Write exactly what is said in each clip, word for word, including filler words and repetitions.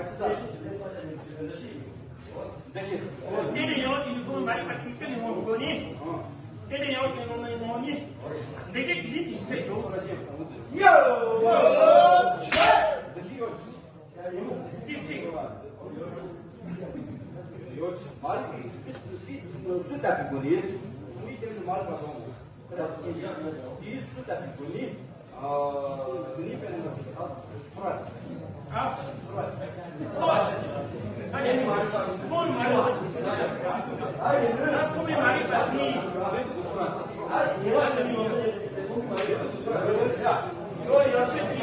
དེ་ནས་ཡང་དེ་ནི་ཁོང་མ་རིག་པ་དེ་ཀུན་ནས་ངོ་དགོས་ནི། དེ་ནས་ཡང་དེ་ངོ་མ་ངོ་ནི། འདི་གཅིག་འདི་དེ་ཞིག་འགྲོ། ཡོ། འདི་གཅིག་ཡོ། མ་རིག་པའི་སུ་ལྟ་བུའི་སྒོ་ནས། མི་དེ་ནི་མ་རིག་པ་སོང་། དེའི་སུ་ལྟ་བུའི་སྒོ་ནས། ཨ། ནི་པའི་ནང་གི་ཐོ་ར། ཨ། ཐོ་ར། ཐོ་ར། ཨ་ནི་མ་རིག་པ། ཐོ་ར་མ་རིག་པ། ཨ་ནི་ཐོ་ར་མ་རིག་པ་ནི། ཨ་ནི་མ་རིག་པ་ནི། ཡོ་ཡོ་ཆེ་ཆེ།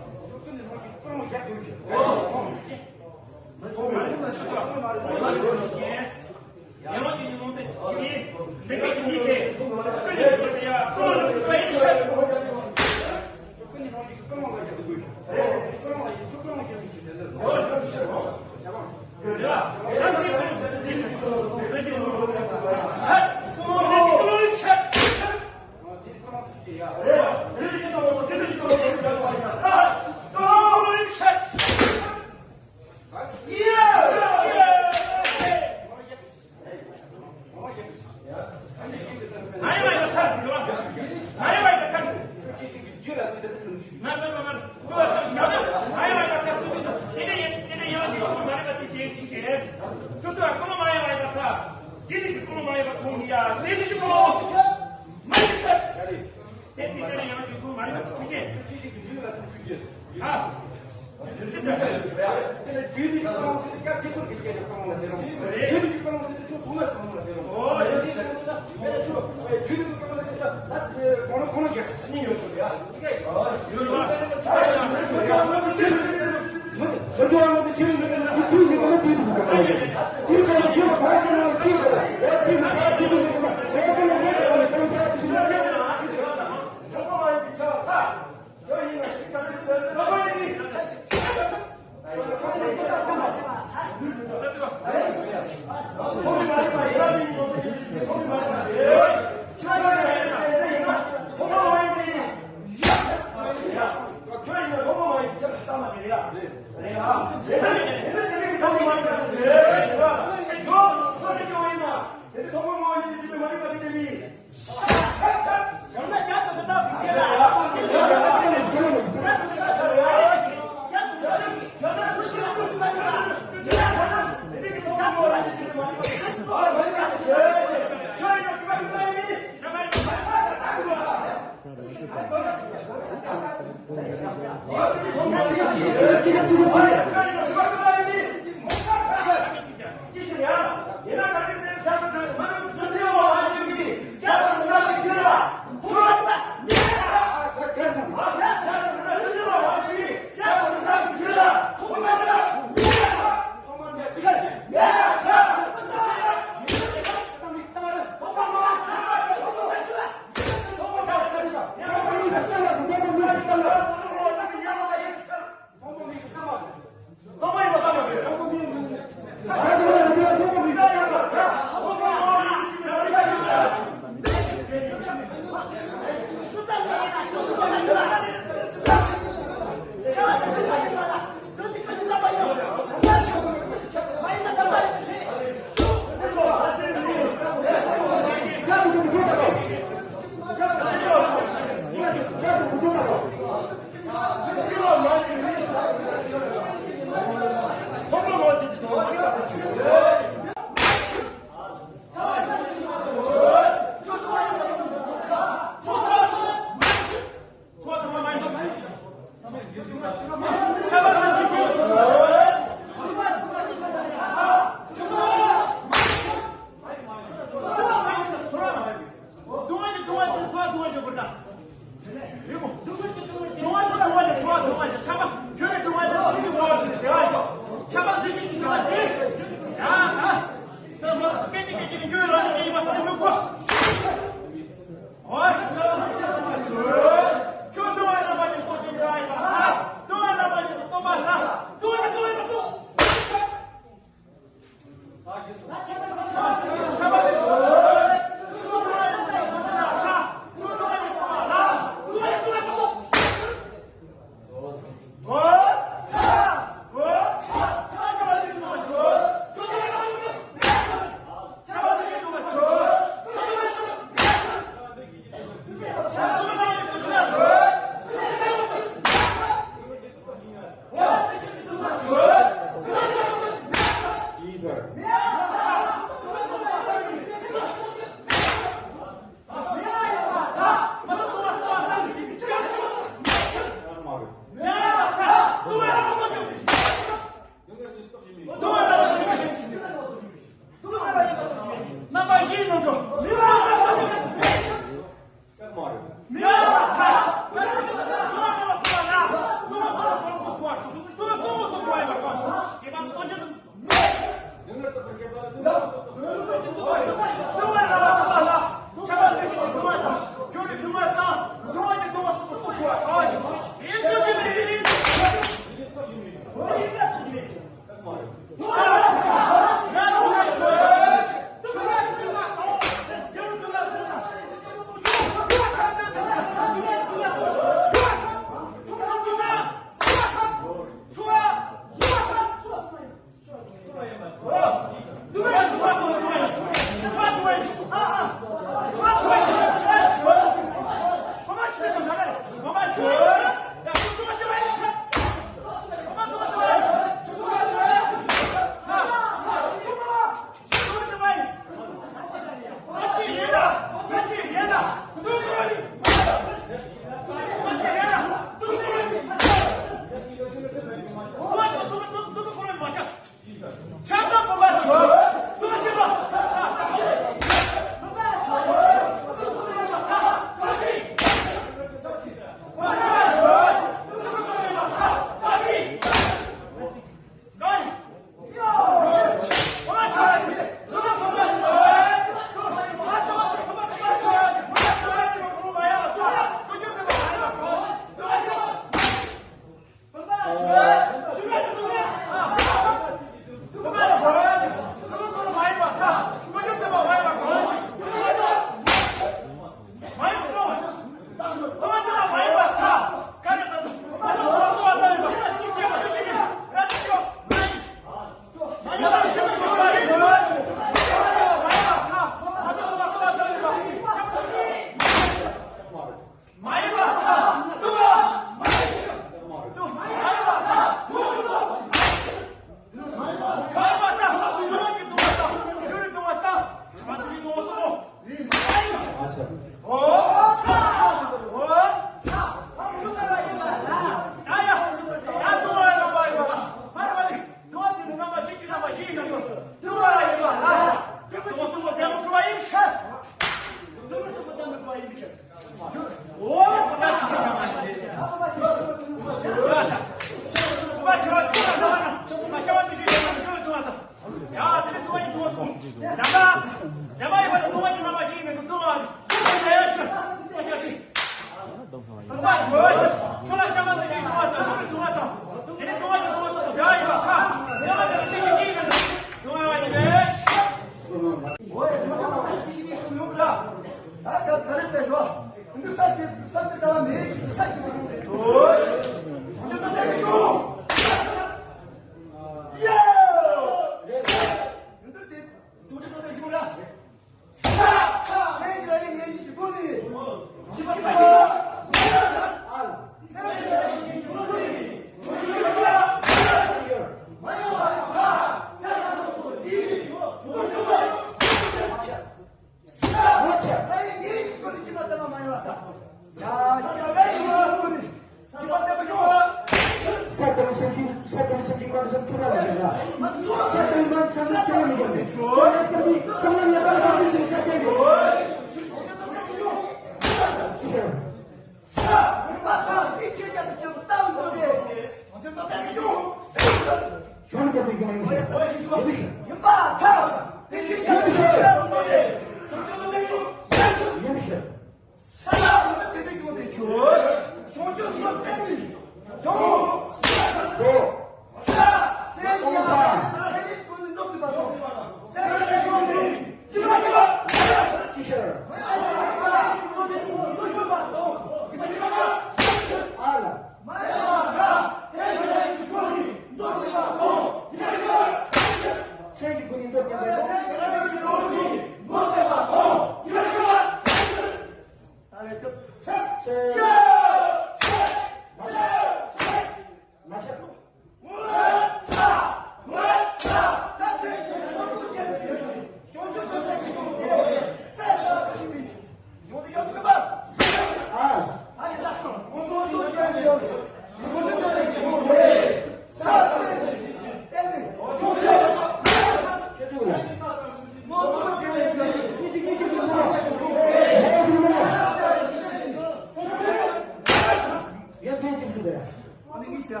ཨ་ནི་དམིགས་བསལ།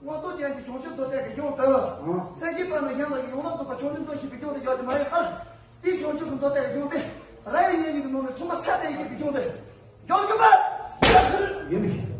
དབང་ཐོབ་ཅན་གྱི་བྱང་ཆུབ་མདོ་སྡེ་གི་གཞུང་དུ། སེམས་ཅན་དཔག་ནས་ཡང་དག་གི་ཡང་དག་རྫོགས་པ་བྱང་ཆུབ་མདོ་ཞེས་པའི་གཞུང་དུ་ཡོད་དེ་མ་ཡིན་པར། དེའི་བྱང་ཆུབ་ཀྱི་མདོ་སྡེ་གི་གཞུང་དེ། ར་ཡི་གཉན་ཉིད་ཀྱི་ནང་ནས་ཐོག་མ་ས་སྟེང་གི་གཞུང་དེ། ཡོད་ཀྱི་པ། ཡིན་མི་ཤེས།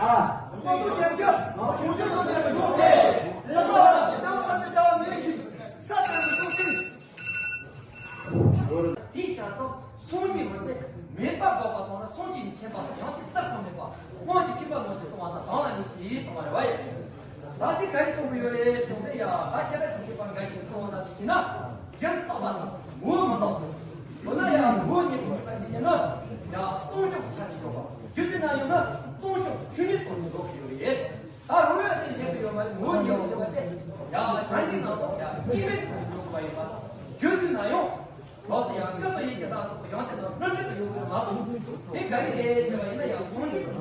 དབང་པོ་རྒྱལ་ཆ་ཡོངས་ཆོས་དོན་ལྡན་ལ་ཡོང་སྟེ། ས་ལ་ས་ཆ་ལྟ་བ་ས་ཆ་ལྟ་བ་མེད་ཅིང་ས་དང་ནི་ཀུན་ཏུ། དེའི་ཆར་དུ་སངས་རྒྱས་མི་སྟེ་མེད་པ་འགོག་པ་དང་ནི་སངས་རྒྱས་ཉིད་ཆེན་པ་དང་ཡང་དེ་ལྟར་ཁོང་མེད་པ་དབང་གི་མཁས་པ་རྣམས་ཀྱིས་གསུངས་པ་དང་གང་ལ་ནི་ཞེས་གསུངས་པ་རེད་བ་ཡ། ད་དེ་ག་རེ་གསུངས་པ་ཡོད་རེད་གསུངས་ཏེ་ཡ་ད་ཤེས་རབ་ཀྱི་མཁས་པ་འགའ་ཞིག་གསུངས་པ་ལྟར་དུ་བྱས་ན། རྒྱུན་རྟག་པ་དང་ངོ་བོ་མི་རྟག་པ། འོ་ན་ཡང་ངོ་བོ་ཉིད་ཀྱི་ཡོད་པ་དེ་ཡིན་ན་ཡང་སྟོང་ཕྲག་གི་ཆ་ནས་ཡོད་པ། རྒྱུ་དེ་ན་ཡོད་ན་སྟོང་ཕྲག་ཆོས་ཉིད་ཚོགས་ནས་འགྲོ་གི་ཡོད་རེད། ད་རང་ཡོད་དེ་འཇལ་གི་ཡོད་མ་རེད། ངོ་བོ་ཉིད་ཀྱི་ཡོད་པ་དེ་ཡང་དྲན་གྱི་ནང་དུ་ཡང་གཉིས་མེད་དུ་ཡོད་པ་ཡིན་པ་དང་། རྒྱུ་དེ་ན་ཡང་ལོགས་སུ་ཡང་སྐུ་དང་ཡིད་ཀྱི་སྣང་ཚོགས་ཀྱི་ཡང་དེ་ན་ལྷུན་གྲུབ་ཏུ་ཡོད་པ་མ་གཏོགས་དེ་ག་རེ་རེད་ཟེར་བ་ཡིན་ན་ཡང་ཟུང་འཇུག་ཏུ་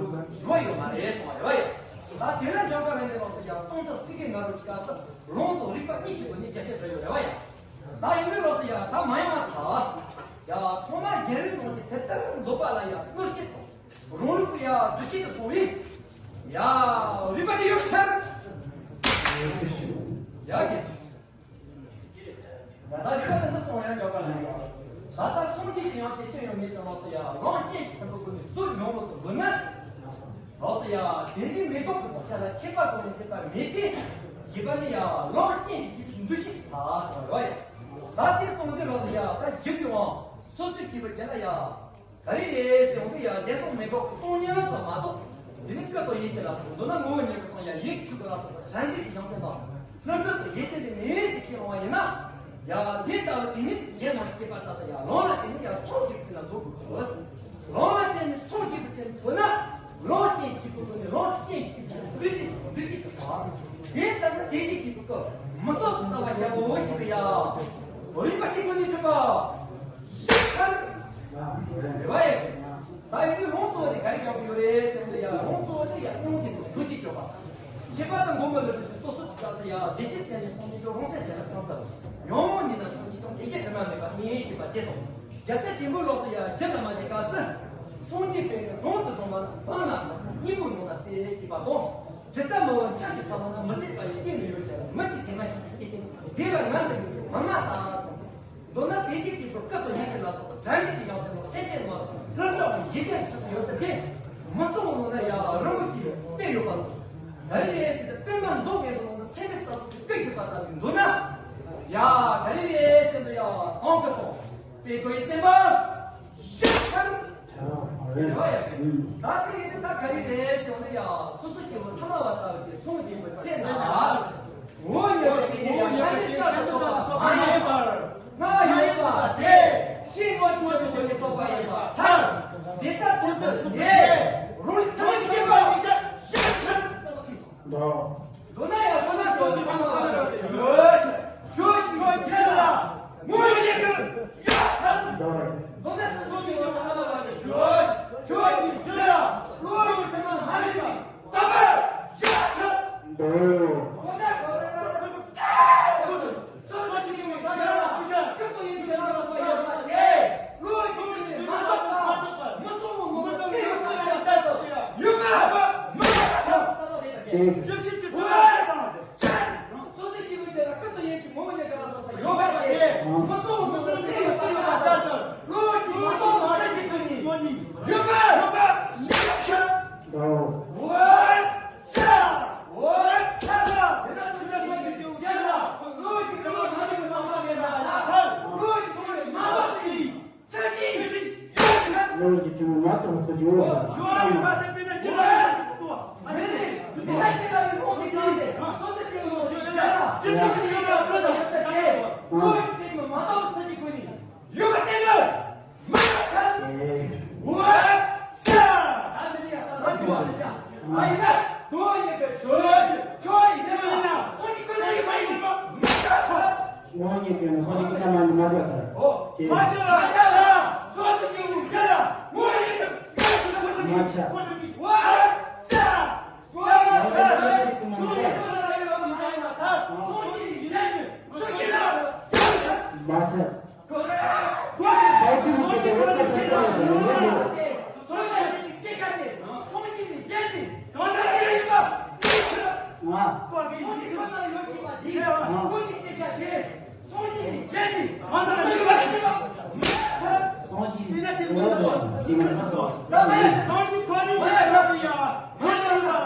འགྲོ་ཡོད་མ་རེད་གསུངས་པ་རེད་བ་ཡ། ད་དེ་ལ་འཇོག་པ་རེད་ནས་ལོགས་སུ་ཡང་སྟོང་ཕྲག་སྲིད་ཀྱི་ང་རོ་ཅི་ག་ས་ལུང་དང་རིགས་པ་གཉིས་ཀྱི་སྒོ་ནས་རྒྱ་ཆེར་བྲིས་ཡོད་རེད་བ་ཡ། ད་ཡིན་ནའི་ལོགས་སུ་ཡ་ད་མ་ཡོང་བ་ད། ཡ་ཐོག་མ་རྒྱལ་བའི་ནང་གི་དེ་ལྟར་འདོད་པ་ལ་ཡ་གནོད་བྱེད་དང་། རང་ལུགས་ཀྱི་ཡ་སྒྲུབ་བྱེད་དུ་སོང་བས། ཡ་རིགས་པ་དེ་ཡོད་ཤར། ཡ་གི། ད་རིགས་པ་དེ་འདི་སོང་ཡང་འཇོག་པ་ལ་ཡ། ད་ལྟ་སངས་རྒྱས་ཀྱི་ཡང་དེ་ཅི་ཡང་མེད་ཀྱང་ལོགས་སུ་ཡ་ལམ་སྐྱེ་ཤི་ཟིན་པའི་སྒོ་ནས་ཟུར་མྱོང་ལོག་ཏུ་འདོད་ན། ལོགས་སུ་ཡ་དེ་འདྲའི་མེ་ཏོག་གི་དོག་ཆ་ལ་ཆད་པ་གོ་ནས་ཐེབས་པ་མེད་དེ། ཞེས་པ་ནི་ཡ་ལམ་སྐྱེ་ཤི་ཟིན་པའི་འདུ་ཤེས་སུ་ཐལ་ཟེར་བ་རེད་བ་ཡ། ད་དེ་སོང་དུས་ལོགས་སུ་ཡ་ད་རྒྱུ་གི་དབང་སོ་སོའི་སྐྱེས་བུ་རྒྱ་ལ་ཡ། ག་རེ་རེད་ཟེར་འོང་དུས་ཡ་བདེན་སྟོང་མེད་པ་སྟོང་ཉིད་ཙམ་མ་གཏོགས། དེ་ནི་སྐུ་དང་ཡིད་ཀྱི་ལ་སོགས་མདོར་ན་ངོ་བོ་ཉིད་ཀྱི་སྟོང་ཡ་ཡིད་ཆོས་ཀྱི་ལ་སོགས་པ་བྱང་ཆུབ་ཀྱི་ཡང་དོན་དང་། ལྷུན་གྲུབ་ཏུ་ཡིད་བརྟན་ཏེ་མེད་ཟེར་ཁས་བླངས་པ་ཡིན་ན། ཡ་དེ་ལྟ་བུ་དེ་ཉིད་ཡིན་ནོ་ཞེས་པ་ལྟར་དུ་ཡ་ལམ་ལ་བརྟེན་ནས་ཡ་སངས་རྒྱས་པའི་ཚུལ་ལ་འདོད་དགོས། ལམ་ལ་བརྟེན་ནས་སངས་རྒྱས་པའི་ཚུལ་མཐོང་ན། ལམ་སྐྱེ་ཤི་བའི་སྒོ་ནས་ལམ་སྐྱེ་ཤི་བའི་འདུ་ཤེས་འདུ་ཤེས་སུ་བབ། དེ་ལྟར་ན་དེ་ཉིད་ཀྱི་བུ་ག་མི་རྟག་ཏུ་ལྟ་བ་ཡག་པོ་ཞིག་གི་ཡ། རིགས་པ་དེ་ཀུན་ནས་གྲུབ་པ། ཡེ་ཤར། རེ་བ་ཡེ། ད་ཡིན་དུས་ལམ་གཙོ་བོ་དེ་ག་རེ་ཡག་པོ་ཡོད་རེད་ཟེར་ན་ཡ་ལམ་གཙོ་བོ་དེ་ཡ་སྟོང་གི་འདུ་བྱེད་སྤྱོད་པ། བྱེད་པ་དང་སྒོམ་པ་ལ་སོགས་ཀྱི་སྟོབས་སུ་ཆགས་ས་ཡ་བདེ་སྐྱིད་ཟེར་ནས་སོང་ནས་ཀྱང་རང་སེམས་ཟེར་ན་ཚང་ཚར། ཉོན་མོངས་ཉིད་ན་སོང་ནས་ཀྱང་བདེ་སྐྱིད་དྲི་མ་མེད་པ་གནས་ཡིན་པ་དེ་དང་། རྒྱལ་སྲས་ཆེན་པོའི་ལོགས་སུ་ཡ་རྒྱུད་ལ་མ་བྱས་སྐབས་སུ། སངས་རྒྱས་པའི་གྲོང་དུ་འགྲོ་བ་ན་བང་ན་སྙིང་པོ་ནང་ན་གསལ་ཞེས་པ་དང་། ཇི་ལྟ་མི་བ་ཆར་གྱི་ས་བོན་ན་མི་ཟད་པ་ཡི་སྐྱེས་ནས་ཡོད་ཀྱང་མི་དེ་དེ་མ་ཤེས་ཀྱི་སྐྱེས་ཏེ་དེ་ལ་ང་འདི་མི་འདུག་མ་ང་ལྟ་གསུངས་ཏེ། མདོར་ན་དེ་རྗེས་ཀྱི་སོ་སྐད་དང་ཡིད་ཀྱི་ལ་སོགས་དྲན་རིག་གི་ཡང་དེ་ལ་སེམས་ཅན་མ་ལྷུན་གྲུབ་ཀྱི་ཡིད་བརྟན་ཚུལ་དུ་ཡོད་ཚུལ་དེ་མི་གཙོ་བོ་ནང་ན་ཡང་རང་གི་གིས་བསྟན་ཡོད་པ་ལ། ག་རེ་རེད་ཟེར་ཏེ་པདྨ་མདོག་ངན་པ་ནང་ན་སེམས་པའི་ས་ཐོག་ཏུ་སྐད་གྱུར་པ་ལྟ་བུའི་མདོར་ན། ཡ་ག་རེ་རེད་ཟེར་ན་ཡ་གང་གི་དང་དཔེ་དགོས་ཡི་བསྟན་པ། ཤ་ཁར། རེད་བ་ཡ། ད་དེ་ཡིན་དུས་ད་ག་རེ་རེད་ཟེར་ན་ཡ་སོ་སོ་སྐྱེ་བོ་ཐ་མལ་པ་ལྟ་བུ་དེ་སངས་རྒྱས་པའི་ཚེ་ན། འོ་ཡ་དེ་ནི་ཡ་ཤ་ནི་ས་དུ་ཐོབ་པ་མ་ཡིན་པར། ང་ཡིན་པ་དེ་ཤེས་ངོ་ཐུག་པའི་སྒོ་ནས་རྟོགས་པ་ཡིན་པར་ཐལ། དེ་ལྟར་ཐུག་ཚུལ་དེ་རང་རིག་ཐམས་ཅད་སྐྱེས་པ་ཤ་ཁར། མདོར་ན་ཡང་མདོར་ན་སོགས་ཀྱི་མ་ནོར་བ་ནི་ཆོས་ཅན། ཆོས་ཀྱི་ཆོས་ཅན་ལ་ངོ་བོ་ཉིད་ཀྱི་ཡ་ཐལ། མདོར་ན་སོགས་ཀྱི་མ་ནོར་བ་ནི་ཆོས་ཆོས་ཀྱི་ཡུལ་ལ་བློ་ཡི་དྲི་མ་མ་ལུས་པའི་དམ་པར་ཡ་ཐལ། མདོར་ན་སོགས་ཀྱི་མ་ནོར་བ་ནི་ཆོས་ཀྱི་ཡུལ་ལ་བློ་ཡི་དྲི་མ་མ་ལུས་པ་མི་གཙོ་བོ་ངོ་བོ་དེ་ཡོད་པ་ལ་ཡ་ཐལ། ཡུལ་ལ་མ་ཐལ། ཆོས་ཀྱི་ཆོས་ཅན། སོ་སོའི་སྐྱེ་བོའི་དེ་ལ་ཀུན་ཏུ་ཡོད་ཀྱི་ངོ་བོ་ཉིད་ཀྱི་ལ་སོགས་པ་ཡོད་པ་དེ། མི་གཙོ་བོ་མི་གཙོ་བོ་དེ་ཡོད་པ་ཡོད་པ་ལྟར་དུ་བློ་གཅིག་མ་གཏོགས་མ་རེད་ཅེས་ཀུན་ནས་ཡོད་པ་ཡོད་པ་ཉིད་ཕྱིར། འོད་ཆ། འོད་ཆ་ལ། དེ་ལ་སོགས་པའི་རྒྱུ་ཅན་ལ་བློ་གཅིག་གི་ངོ་བོ་ཉིད་ཀྱི་མ་གཏོགས་མེད་པ་ལ་ཐལ། བློ་གཅིག་གི་མ་གཏོགས་པའི། ཚུལ་གྱིས་ཡོད་ཟེར། བློ་གཅིག་གི་མ་གཏོགས་ཚུལ་གྱིས་ཡོད་ཟེར། ཡོད་ཡོད་པ་དེ་དཔེར་ན་ཇི་ལྟར་ཡོད་ཟེར་གྱི་འདུག་པ། མེད་ནས་དེ་ལྟར་ཇི་ལྟ་བའི་དབང་གིས་ཀྱང་སྟེ་སོ་སོ་སྐྱེ་བོའི་ངོ་བོ་ཇི་ལྟར་ཇི་ལྟར་ཡོད་པ་ཀུན་ཏུ་ཡོད་པ་དེ་བློ་གཅིག་གི་མ་གཏོགས་ཚུལ་གྱིས་ཀུན་ནས་ཡོད་པ་དེ་ལ་མ་ཐལ། འོད་ཆ། ད་འདི་ནི་ཡང་དག་པར་འདུ་བ་མི་བྱ། ཨ་ཡིན་ན་དོན་ཡོད་པའི་ཆོས་ཆོས་ཡིན་ན་སོ་སོ་ཀུན་ཏུ་ཡོད་པ་ཡིན་པ་མ་ཐལ། ངོ་བོ་ཉིད་ཀྱི་ངོ་བོ་ཉིད་ཀྱི་ལྟ་བ་ནི་མ་རེད་པ། ཨོ། ཅེས། མ་ཆགས་ལ་ཆགས་ལ་སོ་སོ་སྐྱེ་བོ་ཡིན་ལ་ངོ་བོ་ཉིད་ཀྱི་ཡོད་ཚུལ་ཁོ་ན་མ་ཆགས། ཁོ་ན་གི་བ་ཆགས། སོ་སོ་སྐྱེ་བོ་ཡིན་ལ་ཡོད་པ་མ་ཡིན་པར་ཐལ། སོ་སོ་སྐྱེ་བོ་ཡིན་ལ་སོ་སྐྱེ་ལ་ཡོད་ཚུལ་མ་ཆགས། ཁོ་ན་སོ་སོ་སྐྱེ་བོ་ཡིན་ལ་སོ་སོ་སྐྱེ་ལ་ཡོད་ཚུལ་མ་ཆགས། སངས་རྒྱས་ཀྱི་སྐྱེ་ཁ་དེ་སངས་རྒྱས་ཀྱི་སྐྱེ་དེ་གང་ཟག་གི་ཡིན་པ་དེ་ཕྱིར། ང་། སངས་རྒྱས་ཁོ་ན་ཡོད་ཀྱི་མ་དེ་ཡང་ཁོ་ནི་སྐྱེ་ཁ་དེ་སངས་རྒྱས་ཀྱི་སྐྱེ་དེ་གང་ཟག་གི་ཡིན་པ་ཞིག་ཡིན་པ་མ་ཐལ། སངས་རྒྱས་དེ་ན་ཆེ་མི་ཚོགས་ཀྱི་ཁ་ཚོགས་ད་མ་ཡང་སངས་རྒྱས་ཁོ་ནི་མ་ཡང་ལབ་ཡ་མ་ཡང་ལ་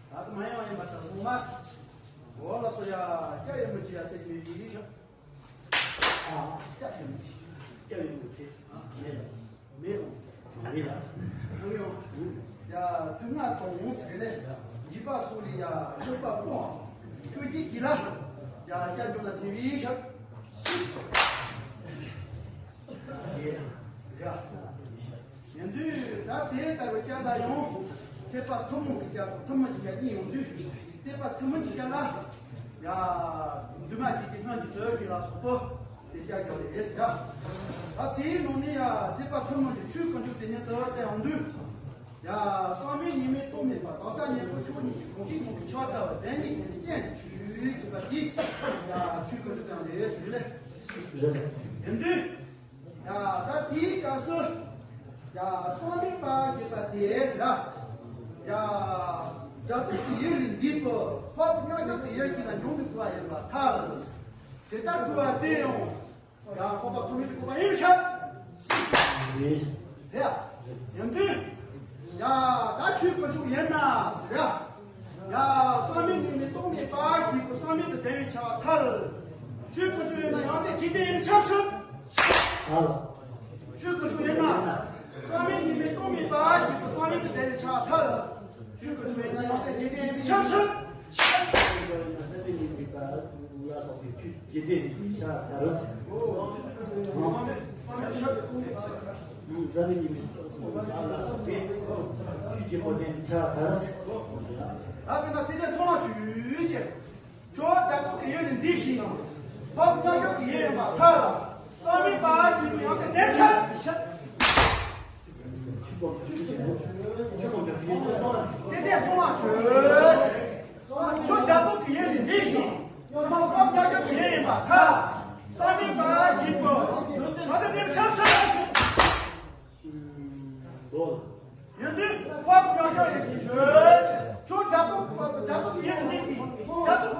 ད་ལྟ་མ་ཡོང་ཡིན་པ་ས་སོང་མ། འོ་ལགས་སོ། ཡ་སྐྱབས་ཡོད་མི་གཅིག་ཡ་ཚེ་ཁྱོད་ཡིན་ཤག་ཨ་སྐྱབས་ཡོད་མི་གཅིག་སྐྱབས་ཡོད་མི་ཚེ་མེད་ལ། མེད་ལ། མེད་ལ། ཡ་དུས་ང་དང་ཟེར་ནས་འཇིགས་པ་སོགས་ལས་ཡ་སྐྱོབ་པ་སྤོང་། ཁྱོད་ཀྱིས་གྱིས་ལ་ཡ་སྐྱབས་འགྲོ་ལ་དེ་བའི་ཤག་ཡིན་དུས་ད་དེ་ལྟར་བའི་སྐྱ་བདག་ཡང་ཐེག་པ་ཐུན་མོང་གི་སྐྱ་སོགས་ཐུན་མོང་གི་སྐྱ་གཉིས་ཡོང་དུས། ཐེག་པ་ཐུན་མོང་གི་སྐྱ་ལ་ཡ་འདུས་མ་བྱས་ཀྱི་སྔོན་གྱི་གྲོལ་གྱི་ལ་སོགས་པོ་དེ་སྐྱ་རྒྱག་རེད་ཟེར། ད་དེའི་ནང་ནས་ཡ་ཐེག་པ་ཐུན་མོང་གི་ཆོས་དཀོན་མཆོག་དེ་ཉིད་དུ་བསྟན་འོང་དུས། ཡ་བསམ་མེད་ཉིད་མེད་སྟོང་མེད་པ། དག་ས་ཉེར་པོ་ཆོས་ཉིད་ཀྱི་གང་ཞིག་མོ་གི་ཆ་བྲལ་བ་བདེན་གཉིས་ཚད་ནི་རྐྱེན་གྱི་ཆོས་ཞེས་པ་དེ་ཡ་ཆོས་དཀོན་མཆོག་དེ་རེད་ཟེར་ལེ། ཡིན་དུས། ཡ་ད་དེའི་སྐབས་སུ་ཡ་བསམ་མེད་པ་ཞེས་པ་དེས་ལ། ཡ་རྒྱ་སྟོབས་ཀྱི་ཡུལ་ལས་འདས་པའི་འཕགས་པའི་མངོན་རྟོགས་ཀྱི་ཡུལ་ཅིག་ལ་མྱོང་དུ་གོ་བ་ཡིན་པར་ཐལ། དེ་ལྟར་གོ་བ་དེ་ཡང་ཡ་འཕགས་པ་ཐོགས་མེད་ཀྱི་གོ་བ་ཡིན་ཤག་ཡིན། དེ་ཡ་ཡིན་དུས། ཡ་ད་ཆོས་དཀོན་མཆོག་ཡིན་ན་ཟེར་ཡ། ཡ་བསམ་མེད་ཉིད་མེད་སྟོང་མེད་པ་ཞེས་པའི་བསམ་མེད་དུ་ལྡན་པའི་ཆ་བ་ཐལ། ཆོས་དཀོན་མཆོག་ཡིན་ན་ཡང་དེ་འཇིག་རྟེན་ཡིན་པའི་ཆ་བཞག་ཆོས་དཀོན་མཆོག་ཡིན་ན། བསམ་མེད་ཉིད་མེད་སྟོང་མེད་པ་ཞེས་པའི་བསམ་མེད་དུ་ལྡན་པའི་ཆ་བ་ཐལ། ཆོས་དཀོན་མཆོག་ཡིན་ན་ཡང་དེ་འཇིག་རྟེན་ཡིན་པའི་ཆ་བཞག་ལ་སོགས་པའི་ཆོས་འཇིག་རྟེན་ཡིན་པའི་ཆ་བ་ཐལ། བསམ་མེད་བསམ་མེད་ཆ་བ་སྟོང་མེད་པ། བསམ་མེད་ཉིད་མེད་སྟོང་མེད་པ་ལ་སོགས་པའི་ཆོས་ཀྱི་གོ་དོན་ཆ་བ་ཐལ། ད་དཔེར་ན་དེ་ལས་མཐོང་བ་ཆོས་ཅན། བབ་ཀྱང་ཀྱང་གི་ཡེ་ཡིན་པ་མཐའ་ལ། གསང་བའི་བ་ཞིག་ཡང་གི་གདན་ས། དེ་དེ་ཕུང་བ་ཆོས། ཆོས་རྒྱ་མཚོ་གི་ཡེ་ནི་འདི་ཞིག་ཡང་ན་བབ་ཀྱང་ཀྱང་གི་ཡེ་ཡིན་པ་མཐའ། གསང་བའི་བ་ཞིག་པོ། ང་དང་གདན་ས་ས། ཡོན་ཏན་བབ་ཀྱང་ཀྱང་ཡིན་གྱི་ཆོས། ཆོས་རྒྱ་མཚོ་རྒྱ་མཚོ་གི་ཡེ་ནི་འདི་ཞིག་རྒྱ་མཚོ་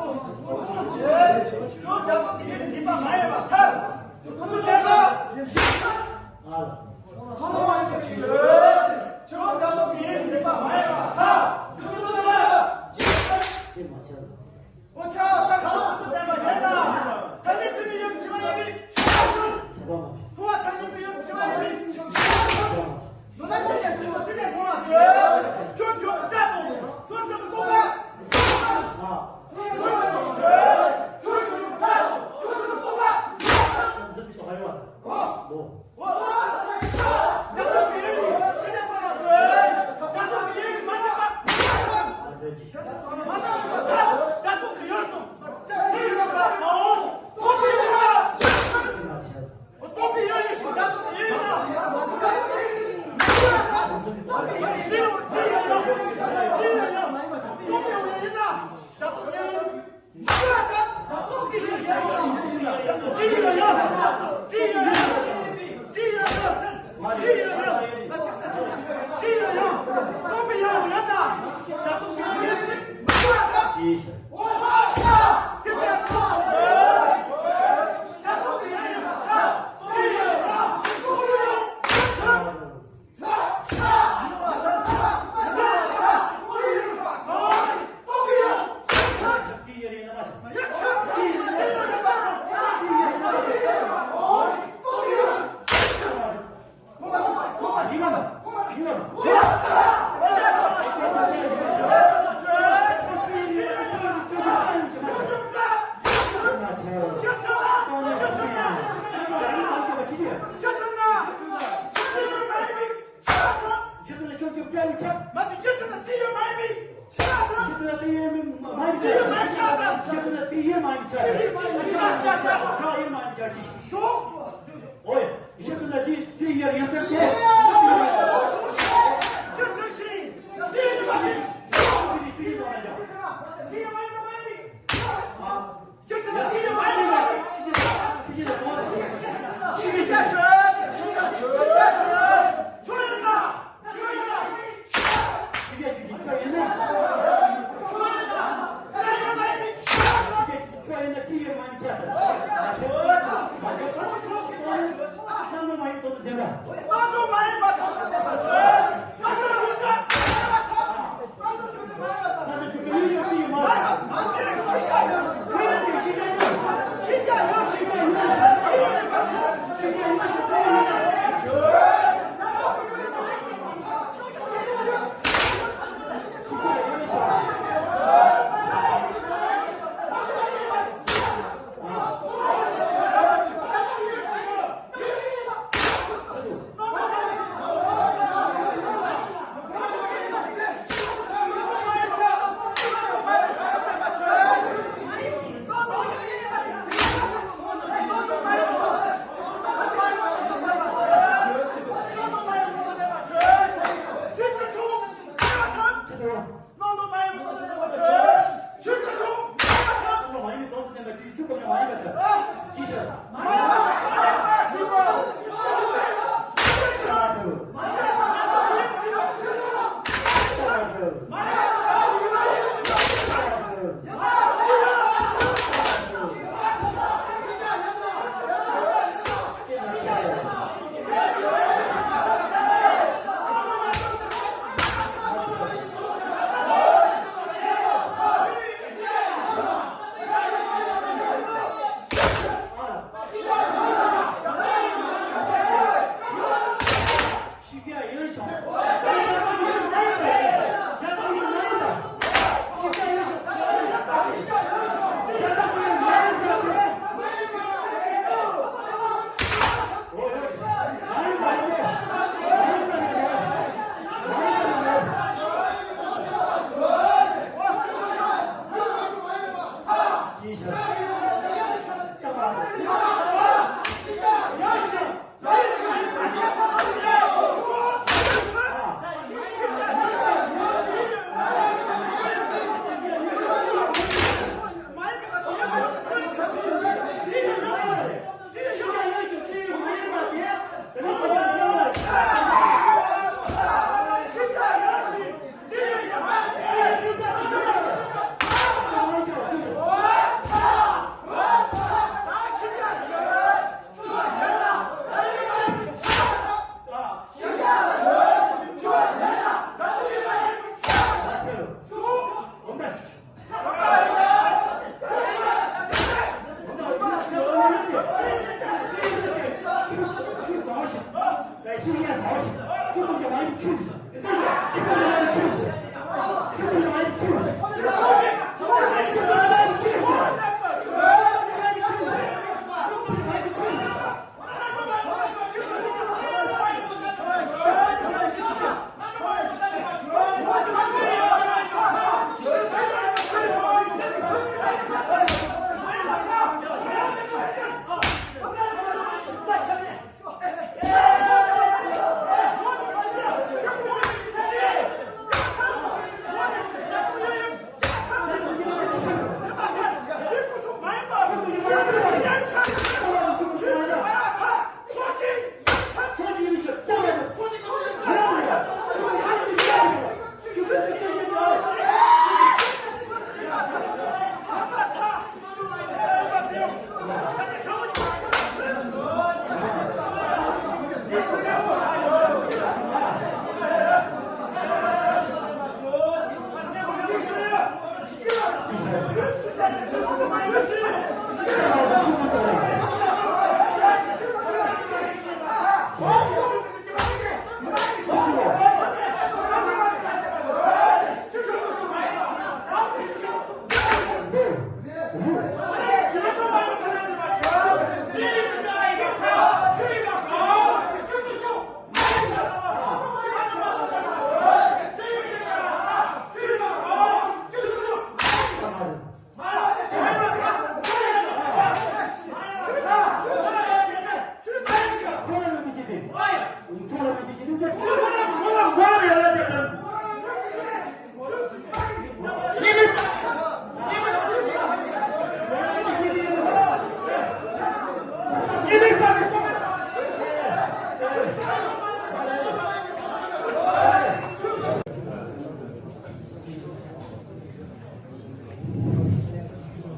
གི་ཡེ་ནི་འདི་ཞིག་ཆོས་རྒྱ་མཚོ་གི་ཡེ་ནི་འདི་པ་མ་ཡིན་པ་མཐའ། ཁོ་ཚོ་ལས་ཀ། ཁོ་ཚོ་ཡིན་གྱི་ཆོས། ཆོས་རྒྱ་མཚོ་གི་ཡེ་ནི་འདི་པ་མ་ཡིན་པ་མཐའ། ཁོ་ཚོ་ལས་ཀ། འོ་ཆ་ད་ཁ་ཚུགས་བསྟན་པ་ཡིན་ན། ཐ་སྙད་ཚིག་པའི་ཡུལ་གྱི་བྱེད་པ་ཡིན་པའི་ཕྱིར་རོ། ཐུབ་པ་ཐ་སྙད་པའི་ཡུལ་གྱི་བྱེད་པ་ཡིན་པའི་ཕྱིར་རོ། ནོར་ལ་ཉེས་ཉེས་ཚིག་པ་ཚིག་ལས་ཁོང་ལ་ཆོས། ཆོས་ཆོས་ལྟ་བུ། ཆོས་ཚིག་པ་རྟོག་པ། ཆོས་ཆོས་ཆོས། ཆོས་ཆོས་ལྟ་བུ། ཆོས་ཚིག་པ་རྟོག་པ། ཨོ།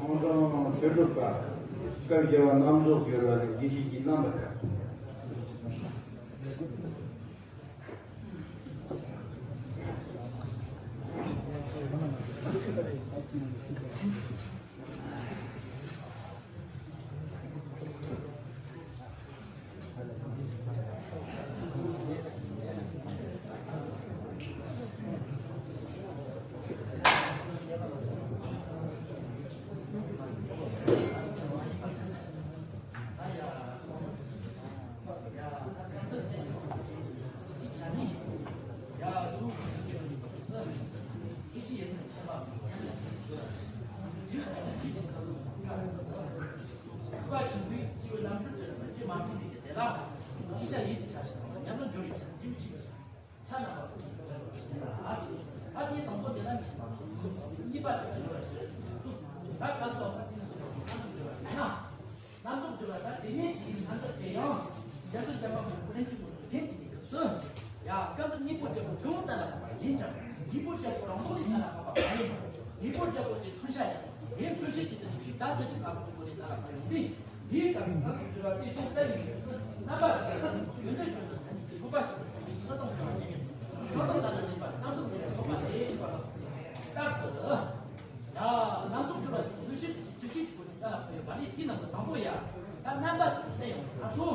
ཁོང་ཚང་ཆོས་གྲུབ་པ། སྐབས་བརྒྱད་པ་རྣམ་རྫོགས་སྦྱོར་བ་ལས་ཡེ་ཤེས་ཀྱི་རྣམ་པར་བཀྲ། ཆ་རྣམ་པ་གསུམ་གྱི་ལ་ཉམས་ལ་འཇུག་པའི་ཆ་རྣམ་པ་གསུམ་གཉིས་པ་དེ་ལ་འཇུག་པ་གཉིས་པ་དེ་ལ་འཇུག་པ་གསུམ་གསུམ་ད་ག་སོགས་ས་དེ་ལ་འཇུག་པ་གསུམ་འཇུག་པ་ཡིན་ན། རྣམ་རྟོག་སྦྱོར་བ་དང་དེ་ནས་ཀྱི་རྣམ་རྟོག་དེ་ཡང་རྒྱ་མཚོ་བྱ་བ་མི་བུ་ལན་གྱི་ངོ་བོ་ཅན་གྱི་གནས་སྐབས་སུ། ཡ་སྐབས་དུ་གཉིས་པོ་བརྒྱ་པོ་ཐུན་མོང་གཏན་ལ་དག་པ་ཡིན་ཀྱང་། གཉིས་པོ་བརྒྱ་པོ་རང་ལྡོག་ལས་གཏན་ལ་དག་པ་མ་ཡིན་པ། གཉིས་པོ་བརྒྱ་པོ་དེ་མཚོན་བྱ་ཞིག་དེ་མཚོན་བྱེད་ཀྱི་དེ་ནི་ཆོས་བདག་ཅག་གི་ལ་ཁོ་བོ་ལས་གཏན་ལ་དག་པ་ཡིན་པས། འདིའི་སྐབས་སུ་རྣམ་རྟོག་སྦྱོར་བ་དེ་ཤོག་ཙམ་ཡིན་ཞིང་། རྣམ་པ་དེ་ཡོན་ཏན་བརྗོད་དུ་མཚན་ཉིད་ཀྱི་དགོས་པ་ཞིག་ཏུ་ཐོགས་པའི་ཆོས་དང་བྱ་བ་ཉིད་ཡིན། ཆོས་དང་ལ་ལ་ལེན་པ་རྣམ་རྟོག་ལས་ཐོགས་པ་ལས་ཞེས་པ་ལ་སོགས་པའི་རྟགས་ཏུ། ཡ་རྣམ་རྟོག་སྦྱོར་བ་དེ་མཚོན་བྱེད་ཀྱི་ཆོས་ཅན་གྱི་སྒོ་ནས་གཏན་ལ་ཕབ་ཡོད་པ་རེད། དེའི་ནང་དུ་དང་པོ་ཡ། ད་རྣམ་པ་དེ་ལྟ་ཡང་ང་ཚོ་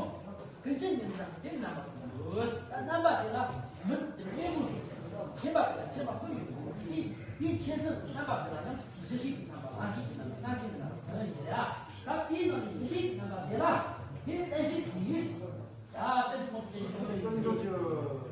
ཀུན་མཁྱེན་ཉིད་ལ་དེ་རྣམ་པ་གསུམ་ཡོད། ད་རྣམ་པ་དེ་ལ་མིང་དེ་གཉེན་པོ་གསུམ་དང་མཁྱེན་པ་དེ་ལ་མཁྱེན་པ་གསུམ་ཡོད་པའི་ཚུལ་གྱིས། དེའི་མཁྱེན་གསུམ་རྣམ་པ་དེ་ལ་ཡང་གཞི་ཤེས་ཀྱི་རྣམ་པ་རང་བཞིན་གྱི་རྣམ་པ་རྣམ་མཁྱེན་གྱི་རྣམ་པ་གསུམ་ཞེས་ཡ། ད་དེའི་ནང་ནས་གཞི་ཤེས་ཀྱི་རྣམ་པ་དེ་ལ་དེ་བསྟན་བཤིག་གིས། ད་བསྟན་བཤིག་གོང་དུ་བསྟན་བཤིག་གོང་དུ་བསྟན་བཤིག་གོང་དུ།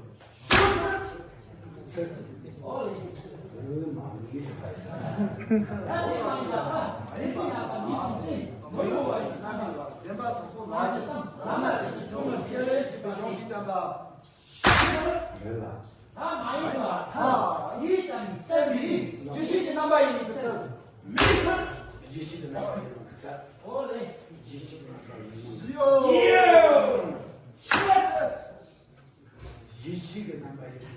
ཡེ་ཤེས་ཀྱི་རྣམ་པ་ཡིན།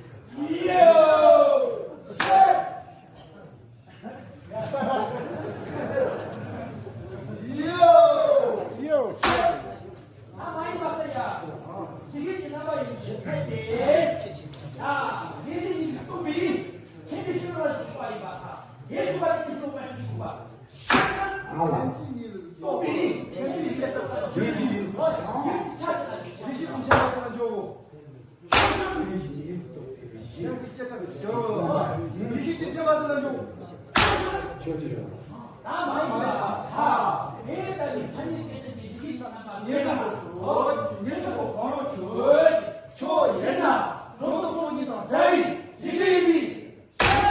ཡོད། ཡོད། ཡོད། ད་མ་ཡིན་པ་ལྟ་ཡ། ཡེ་ཤེས་ཀྱི་རྣམ་པ་ཡིན་ཞེས་ཚད་དེ། ཡ། ཡེ་ཤེས་ཉིད་ལ་རྟོགས་པའི་མཁྱེན་པའི་ཤེས་རབ་ལ་སོགས་པ་ཡིན་པ་དང་། དེ་ཚོ་བ་དེ་ནི་སོགས་པ་ཞིག་ཡིན་པ། ཨ་ལ། རྟོགས་པའི་མཁྱེན་པའི་ཤེས་རབ་ལ་སོགས་པ་ཡིན་པ། ཡུལ་གྱི་ཆ་དེ་ལ་ཡེ་ཤེས་ཀྱི་མཁྱེན་པ་དེ་ལ་འཇོག་ཡེ་ཤེས་ཀྱི་མཁྱེན་པ་ཟེར་ན་འཇོག་ད་མ་ཡིན་པ་ཐ། དེ་ལྟ་བུའི་མཚན་ཉིད་སྐད་ཅན་གྱི་ཡེ་ཤེས་ཀྱི་རྣམ་པ་ཉེར་ལྔ་པོ་ཆོས། ཉེར་ལྔ་པོ་གང་རུང་ཆོས། ཆོས་ཡིན་ན་སྒྲོ་འདོགས་སོ་གཉིས་དང་བྲལ་བའི་ཡེ་ཤེས་ཡིན་པས།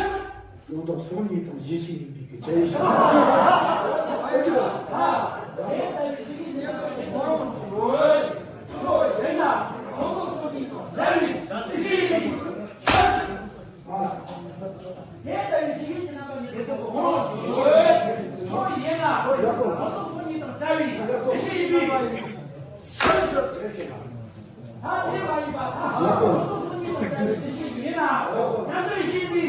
སྒྲོ་འདོགས་སོ་གཉིས་དང་ཡེ་ཤེས་ཡིན་པའི་གི་བྲལ་བའི་ཡེ་ཤེས། ཆོས་ཡིན་ན་སྒྲོ་འདོགས་སོ་གཉིས་དང་བྲལ་བའི་ཡེ་ཤེས་ཡིན་པས། དེ་ལྟ་བུའི་ཡེ་ཤེས་ཀྱི་རྣམ་པ་ཉིད་དུ་གོ་ཆོས་ཡིན་ན། སྒྲོ་འདོགས་སོ་གཉིས་དང་བྲལ་བའི་ཡེ་ཤེས་ཡིན་པས། ད་དེ་མ་ཡིན་པ་ད་སྒྲོ་འདོགས་སོ་གཉིས་དང་བྲལ་བའི་ཡེ་ཤེས་ཡིན་ན། ཉམས་སུ་ཡིན་པའི།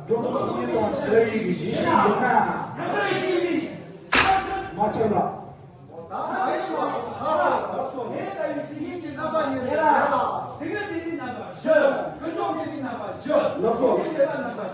སྒྲོ་འདོགས་སོ་གཉིས་དང་བྲལ་བའི་ཡེ་ཤེས་ཡིན་ན། ཉམས་སུ་ཡིན་པའི། མ་ཆགས་ལ། ད་མ་ཡིན་པ་ད་ལ་སོ་ནས་ད་ཡི་ཚིག་ཡིན་གྱི་རྣམ་པ་ཉིད་ལས་ལ། དེ་ག་དེ་ནི་རྣམ་པ་བཞི། ཀུན་རྫོབ་དེ་ནི་རྣམ་པ་བཞི། ལ་སོ། དེ་ནི་རྣམ་པ་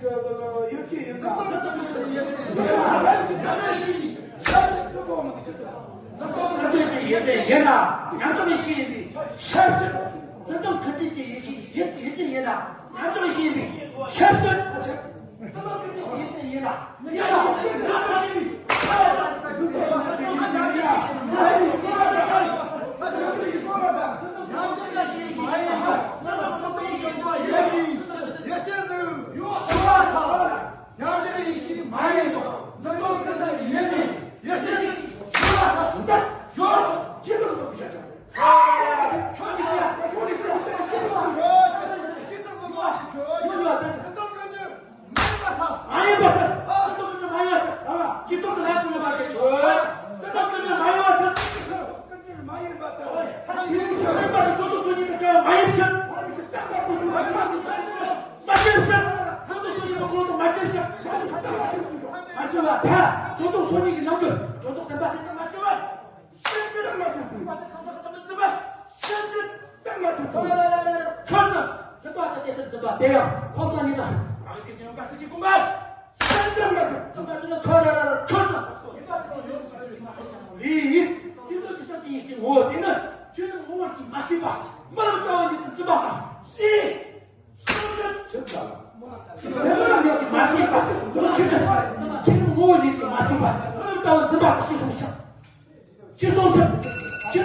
པའི་ཡིད་ཆེས་ཡིན་ན། ཁ་ཆེ་ཅིག་ཡིད་ཆེས་ཡིན་ན་ཉམ་ཆུང་གི་ཤེས་ཡིན་པས་ཆབ་སྲིད། བརྩེ་དུང་ཁ་ཆེ་ཅིག་ཡིད་ཆེས་ཡིན་ན་ཉམ་ཆུང་གི་ཤེས་ཡིན་པས་ཆབ་སྲིད། བརྩེ་དུང་ཁ་ཆེ་ཅིག་ཡིད་ཆེས་ཡིན་ན་ཉམ་ཆུང་གི་ཤེས་ཡིན་པས། མ་ཡིན་པ་ལྟར། སྤྱི་ཚོགས་ཀྱི་ལས་དོན་པ་གི་ཆོས། སྤྱི་ཚོགས་ཀྱི་ཆོས་མ་ཡིན་པ་ལྟར། མ་ཡིན་པ་ལྟར། ཇོ་ཏོག་སོ་གཉིས་ཀྱི་ཆོས་མ་ཡིན་ཕྱིར། མ་ཤེས་ཕྱིར། ཇོ་ཏོག་སོ་གཉིས་ཀྱི་ཁོང་དུ་མ་ཤེས་ཕྱིར། མ་ཤེས་པ་ད་ཇོ་ཏོག་སོ་གཉིས་ཀྱི་ནང་དུ་ཇོ་ཏོག་བདེན་པ་དེ་ལྟར་མ་ཤེས་པ། སེམས་ཅན་ལ་མ་ཐུག་པ་དེ་གང་ཟག་གི་ཐོག་ནས་བརྩི་བ། སེམས་ཅན་ལ་མ་ཐུག་ཐུག་ཁ་ཙམ་འཛིན་པ་དང་དེ་ལྟར་འཛིན་པ་དེ་ཡང་ཕོ་གསར་ཉིད་དང་རང་རིག་གི་ཅན་ཡོད་པ་ཆོས་ཀྱི་དགོངས་པ། སེམས་ཅན་ལ་ཐུག་ཐུག་པ་དེ་ནི་ཁ་ར་ར་ར་ཁ་ཙམ་ཡིན་པ་དེ་ནི་ཡིན། ཅི་ལྟར་ཅི་ཟག་ཅི་ཡིན་གྱི་ངོ་བོ་དེ་ནི་ཆོས་ནི་ངོ་བོ་ཅིག་མ་ཤེས་པ། མི་རབས་ལྟ་བ་ཉིད་དུ་འཛིན་པ་དང་ཤེས། སེམས་ཅན་ཆོས་ཙམ། མ་ཤེས་པ། ཁྱོད་ནི་ཁྱོད་ནི་ངོ་བོ་ཉིད་ཀྱིས་མ་ཤེས་པ། ལྟ་བུ་འཛིན་པ་ཤེས་སོང་ཆ། ཅི་སོང་ཆ། ཅི།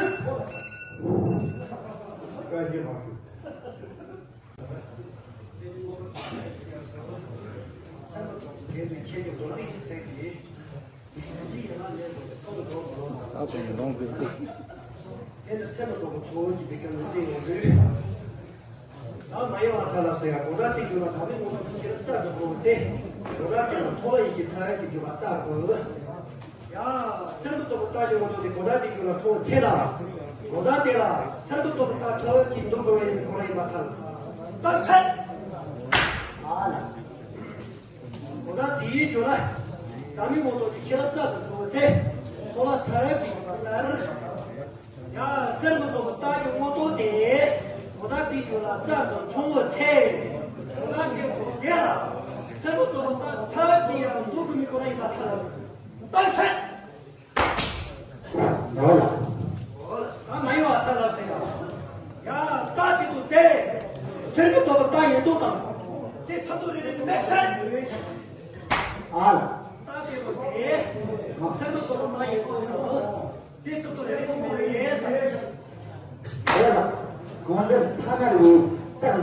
ད་དུང་ཡོང་དགོས། དེ་ནི་སེམས་ལ་དོགས་པ་ཚོར་གྱི་འདི་སྐད་ལ་བལྟས་ཡོང་དུས། ད་མ་ཡལ་བར་ཐལ་ལ་ཟེར་ཡ་གོ་ད་ཏི་ཇོ་ལ་ད་མི་ངོ་ཐོག་ཁྱེར་ས་དུ་འགྲོ་ཚེ། གོ་ད་ཏི་ལ་ཐོ་བ་ཡི་ཤི་ཐ་ཡ་གི་ཇོ་བ་ལྟ་དགོས། ཡ། སེམས་ལ་དོགས་པ་ལྟ་ཞིག་ངོ་ཐོག་དེ་གོ་ད་ཏི་ཇོ་ལ་འཕྲོ་ཚེ་ལ། གོ་ད་དེ་ལ་སེམས་ལ་དོགས་པ་ལྟ་ཐོ་བ་གི་འདུག་དགོས་པ་ཡིན་ཁོ་ར་ཡིན་པ་ཐལ། ད་སེམས། ཨ་ལ། གོ་ད་དེའི་ཇོ་ལ། ད་མི་ངོ་ཐོག་དེ་ཁྱེར་ས་དུ་འཕྲོ་ཚེ། ཐོ་བ་ཐ་ཡ་གི་ཇོ་བ་ལྟར། ཡ། སེམས་ལ་དོགས་པ་ལྟ་ཡི་ངོ་ཐོག་དེ། གོ་ད་ཏི་ཇོ་ལ་ས་དང་ཆུང་བོ་ཚེ། གོ་ད་ཏི་ཇོ་དེ་ལ། སེམས་ལ་དོགས་པ་ལྟ་ཐ་ཅི་ཡང་འདུག་གི་མི་ཁོ་ར་ཡིན་པ་ཐལ། ད་སེམས། ད་མ་ཡོང་བ་ཐལ་ཟེར་ཡ། ཡ། ད་ཏི་ཏུ་དེ། སེམས་ལ་དོགས་པ་ལྟ་ཡི་འདུག་དང་། དེ་ཐབས་དུ་རེ་རེ་དུ་མེད་སེམས། ཨ། ད་ཏི་ཏུ་དེ། སེམས་ལ་དོགས་པ་ལྟ་ཡི་འདུག་དང་། དེ་ཐུབ་ཐུབ་རེ་རེ་ནི་མེད་པའི་ཡས་ཟེར། རེད་ལ། གང་ཟེར་ཐ་ན་ལས་རྟགས་ལས་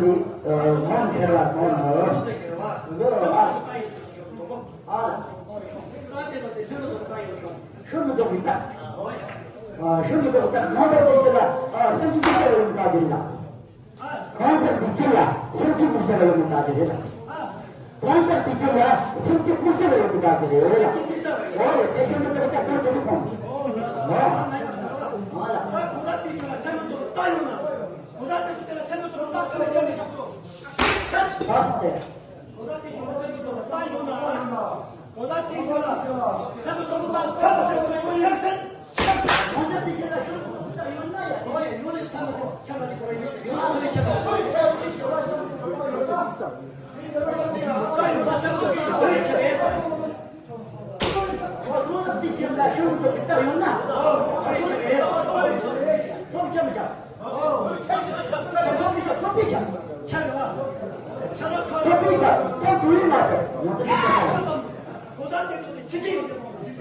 མང་ཟེར་བ་གང་ནོ། འདི་ཨ། ཨ། ཤུ་མི་འདུག་གི་རྟགས། ཨ། ཤུ་མི་འདུག་གི་རྟགས་མང་ཟེར་དེ་ཅི་ལ། ཨ། སེམས་ཅན་སེམས་ཅན་ཡོད་པ་དེ་ལ། གང་ཟག་དེ་ཅི་ལ་སེམས་ཅན་དམིགས་བསལ་ཡོད་མི་འདྲ་དེ་རེད། གང་ཟག་དེ་ཅི་ལ་སེམས་ཅན་དམིགས་བསལ་ཡོད་མི་འདྲ་དེ་རེད། འོ་རེད། དེ་ཅི་མི་འདྲ་ད་དེ་དེ་སོང་། ཨོ་ལ། ད་གོ་ད་དེ་ཅི་ལ་སེམས་མི་འདུག་ད་ཡོད་ན། གོ་ད་དེ་ཚོ་དེ་ལ་སེམས་མི་འདུག་ད་ཐུབ་པའི་ཆ་ནས་ཞུ་དགོས། ད་སོང་དེ། གོ་ད་དེ་ཅི་ལ་སེམས་མི་འདུག་ད་ཡོད་ན། གོ་ད་དེ་ཅི་ལ་སེམས་མི་འདུག་ད་ཐུབ་པ་དེ་ཁོ་ན་ཡོད་ཆགས་སེམས།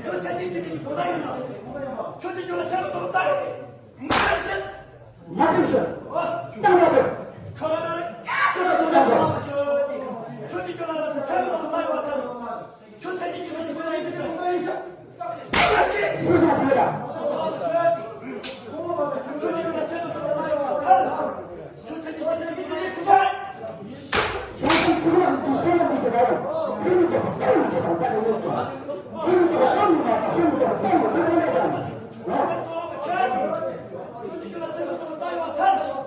ཁྱོད་ཚེ་གཅིག་གཅིག་གི་གོ་ས་ཡོད་ན། ཁྱོད་ཚེ་གཅིག་གཅིག་གི་གོ་ས་ཡོད་ན། ཁྱོད་ཚེ་གཅིག་ལ་སེམས་པ་དོག་པ་ལྟ་ཡོད་ནི། མ་ཐུབ་ཤོད། མ་ཐུབ་ཤོད། ཨོ། ཏང་ཏང་པོ། ཁྱོད་རང་རང་རེད། ཁྱོད་རང་རང་རེད། ཁྱོད་ཚེ་གཅིག་ལ་སེམས་པ་དོག་པ་ལྟ་ཡོད་པ་ལྟར། ཁྱོད་ཚེ་གཅིག་གཅིག་ལ་སེམས་པ་ཡོད་མི་སེམས། ཁྱོད་ཚེ་གཅིག་ལ་སེམས་པ་དོག་པ་ལྟ་ཡོད་པ་ལྟར། ཁྱོད་ཚེ་གཅིག་གཅིག་ལ་སེམས་པ་དོག་པ་ལྟ་ཡོད་པ་ལྟར།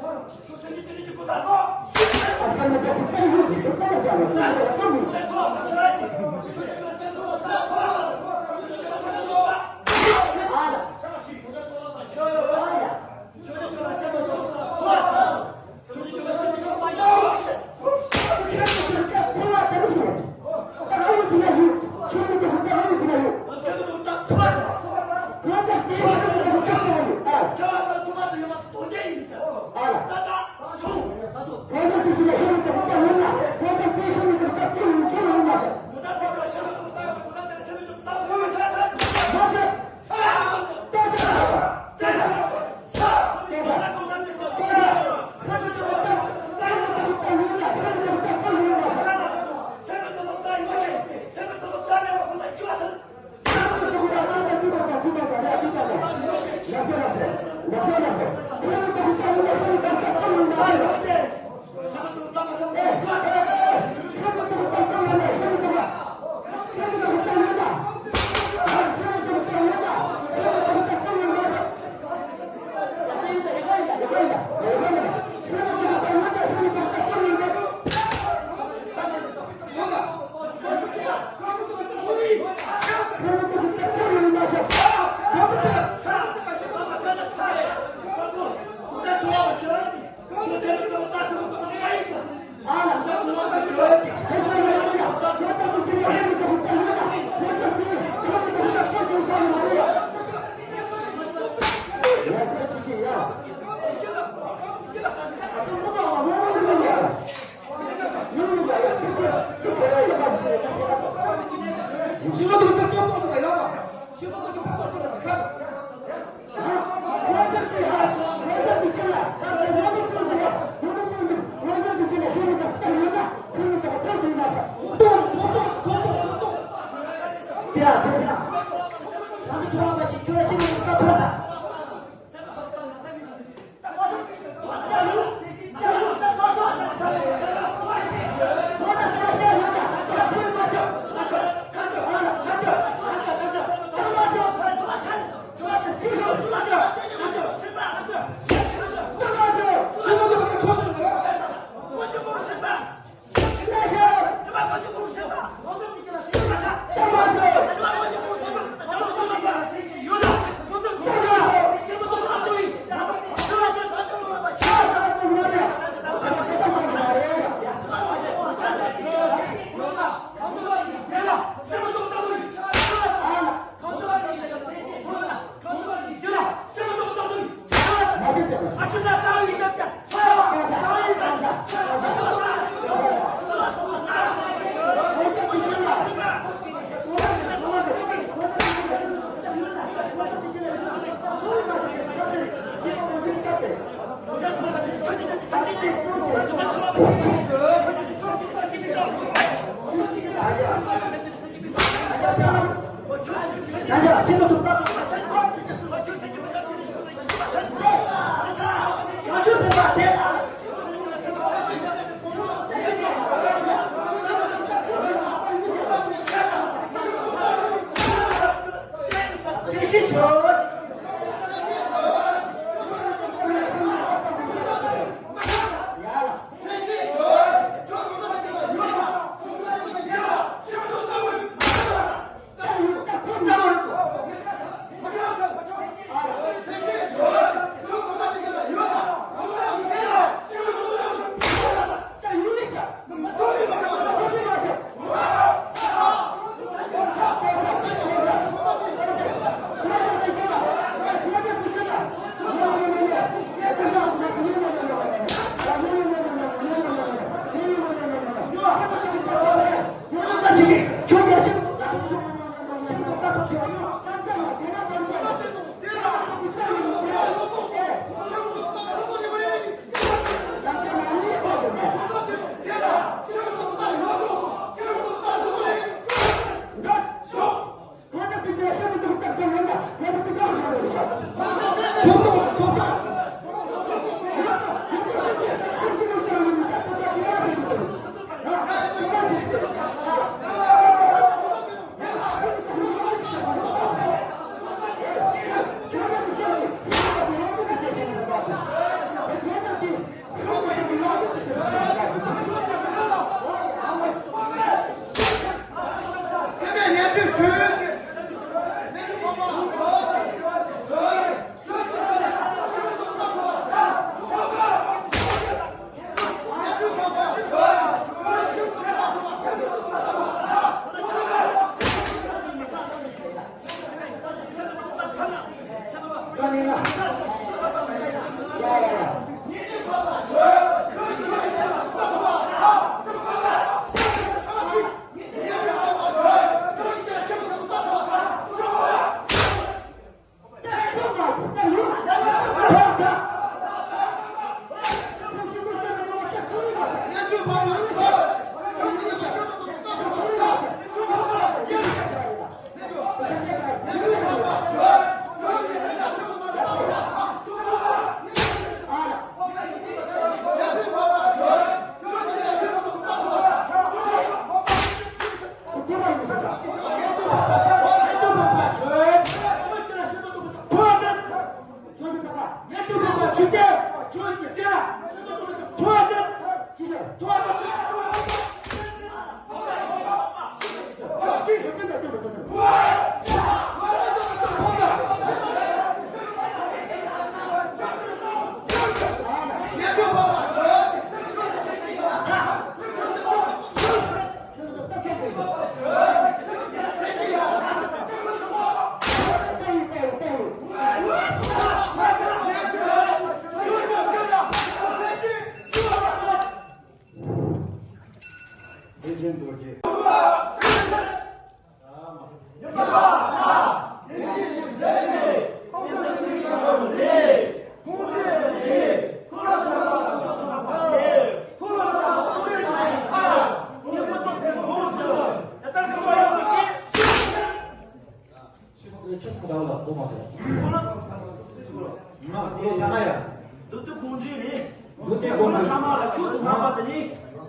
འདུག་སྟེ་གོང་འདྲི་རེད། འདུག་སྟེ་གོང་འདྲི། ཁོ་ལ་ཚང་མ་ལ་ཆོས་དང་མཐུན་པ་དེ་ནི།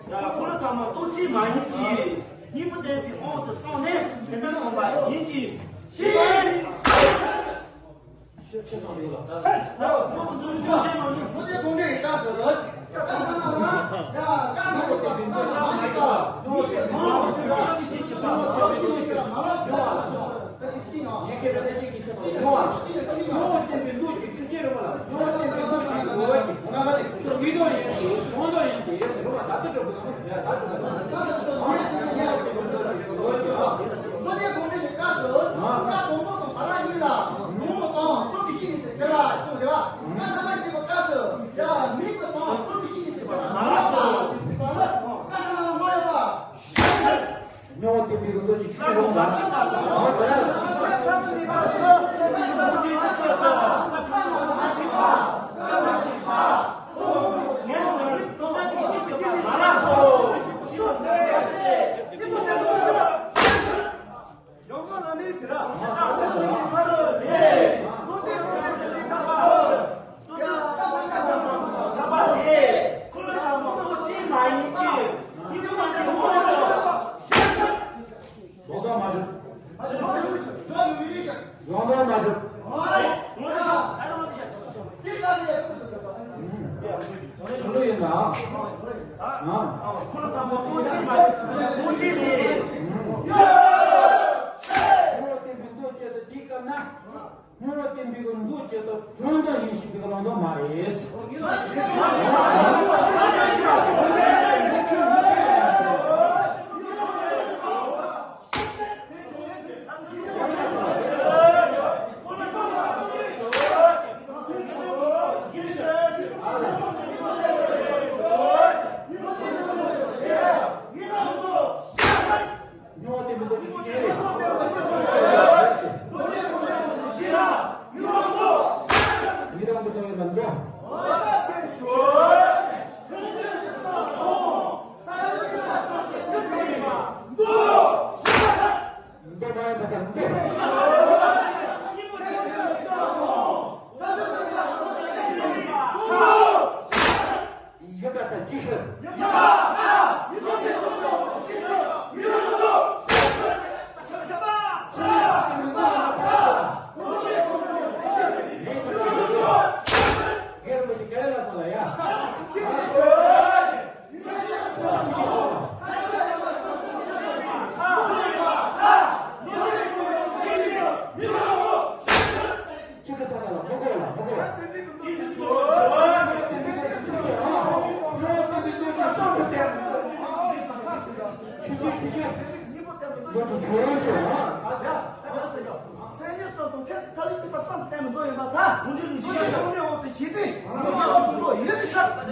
ཡ་ཁོ་ལ་ཚང་མ་ལྟོ་ཚིག་མ་ཡིན་གྱི། སྙིང་པོ་ལྡན་པའི་དབང་དུ་སོང་ནས་དེ་ལྟར་གསུངས་པ་ཡིན་གྱི། ཤེས། ཤེས་ཆེ་ཚང་ཡོད་ལ། ད་ཁོ་ཚོ་གོང་འདྲི་ནང་ནས། ཁོ་ཚོ་གོང་འདྲི་ཡི་ད་ཟེར་རོ། ད་ཁ་ན་ཡ་ཀ་མ་ལོ་ཀ་མི་འདུག་ད་མ་ཅིག་ད་ཡོད་ཀྱི་མ་ལོ་ཀ་མི་ཤེས་ཅིག་པ་ལོ་ཀ་མི་ཤེས་ཅིག་ལ་མ་ལོ་ཀ་ཡོད་ལ། ཡི་གེ་རེ་རེ་གཅིག་གིས་གཅིག་ལ་མྱོང་བ། མྱོང་བ་ཅན་པའི་མདོ་རྒྱུད་ཆུ་སྐྱེས་རི་མོ་ལ། མྱོང་བ་ཅན་པའི་མདོ་རྒྱུད་ཀྱི་ངོ་བོ་ཅན། ཆོས་ཉིད་མདོ་ཡིན་ཞེས་ཆོས་མདོ་ཡིན་ཞེས་ཟེར་རོ་མ་ད་ལྟ་གྲུབ་པའི་ངོ་བོ་ཞེས་ད་གྲུབ་པའི་ངོ་བོ་ཞེས་ད་གྲུབ་པའི་ངོ་བོ་ཞེས་ད་གྲུབ་པའི་ངོ་བོ་ཞེས། མདོ་སྡེ་གོང་འདྲི་ཡི་སྐབས་སུ་ཀ་དང་པོ་དང་བ་ར་གཉིས་ལ་ངོ་བོ་དང་རྩོམ་པའི་གཞི་ནས་ཟེར་གྱི་ར་གསུངས་རེད་བ། ང་ཐ་མ་སྐྱེས་པའི་སྐབས་སུ་ཡ་མིང་གི་དང་རྩོམ་པའི་གཞི་ནས་ཟེར་གྱི་ར་མ་ར་སོ་ཟེར་གྱི་ར་ལ་ཀ་ཐ་མ་ལ་མ་ཡོད་པ། མྱོང་བ་བསྟན་པའི་རིགས་ཚོ་ཅིག་ཤེས་རུང་ལ། ལོག་ལྟ་མ་གྲུབ། ལོག་ལྟ་མ་གྲུབ། ཆུང་ཡིན་ན། ཨ། ཁོ་ལ་ཚང་མ་ལྟོ་ཅི་མ་ལྟོ་ཅི་རེད། ཁོ་ལ་བསྟན་པའི་མདོ་སྤྱད་དེ་དེའི་སྐབས་ན། སྨོན་ལམ་བསྟན་པའི་མདོ་སྤྱད་དོ་གྲོང་དང་ཡིན་ཞིང་དེ་ག་ལོང་དོ་མ་རེད། མྱོང་བ་བསྟན་པའི་མདོ་ཅིག་ཅི་ཡིན་རེད། མི་རང་གི་དོན་ཡིན་ལ་མདོ། མདོ་མ་ཡིན་པ་དང་མདོ། ཡོད་པ་དང་ཅི་ཤོད། ཅི་ག་ས་ལ་ལ་མོ་གོ་ལ་མོ་གོ་ལ། ཆུ་ཆུ་ཆུ་ཆུ། མོ་གི་ཆུ་ཆུ་ཆུ། མཚན་ཉིད་གསུམ་དང་ཐད་ཚ་བའི་ཐིགས་པ་གསུམ་བསྟན་པའི་མདོ་ཡིན་པ་དང་། ཁོང་ཚོའི་ལུགས་ཤེས་ཀྱང་ནི་འོག་ཏུ་ཞི་སྟེ་ཉི་མ་འོག་ཏུ་མདོ་ཡིན་ཞེས་པ།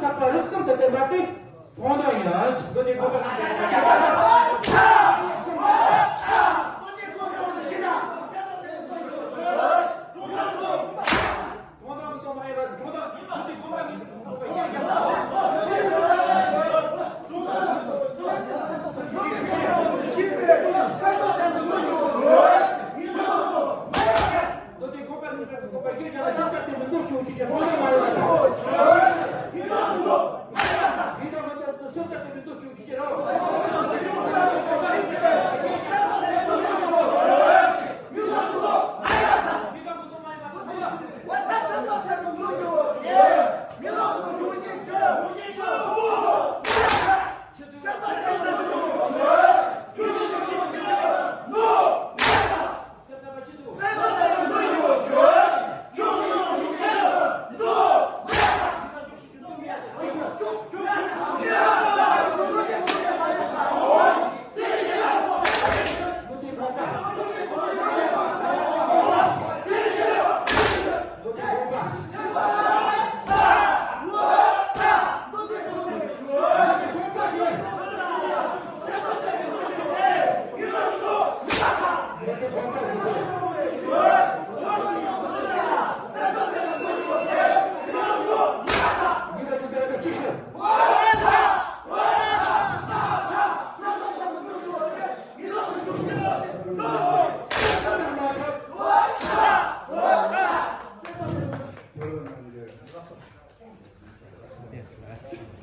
ཐག་པ་རིགས་གསུམ་དུ་བསྟན་པ་སྟེ། གྲོང་དང་ཡང་འདོད་དེ་འགོད་པ། གྲོང་དང་མི་སྟོང་པ་ཡིན་པ། གྲོང་དང་འདོད་དེ་འགོད་པ་ནི་འགོད་པ་ཡིན་ཀྱང་། འདོད་དེ་འགོད་པ་ནི་འགོད་པ་ཡིན་ཀྱང་། ཤིན་ཏུ་དེ་འདོད་ཆུང་ཅིག་གི་རོ་ལ་མ་ཡོང་། ཡིན་ཀྱང་མི་འདོད་ཤིན་ཏུ་དེ་འདོད་ཆུང་ཅིག་གི་རོ།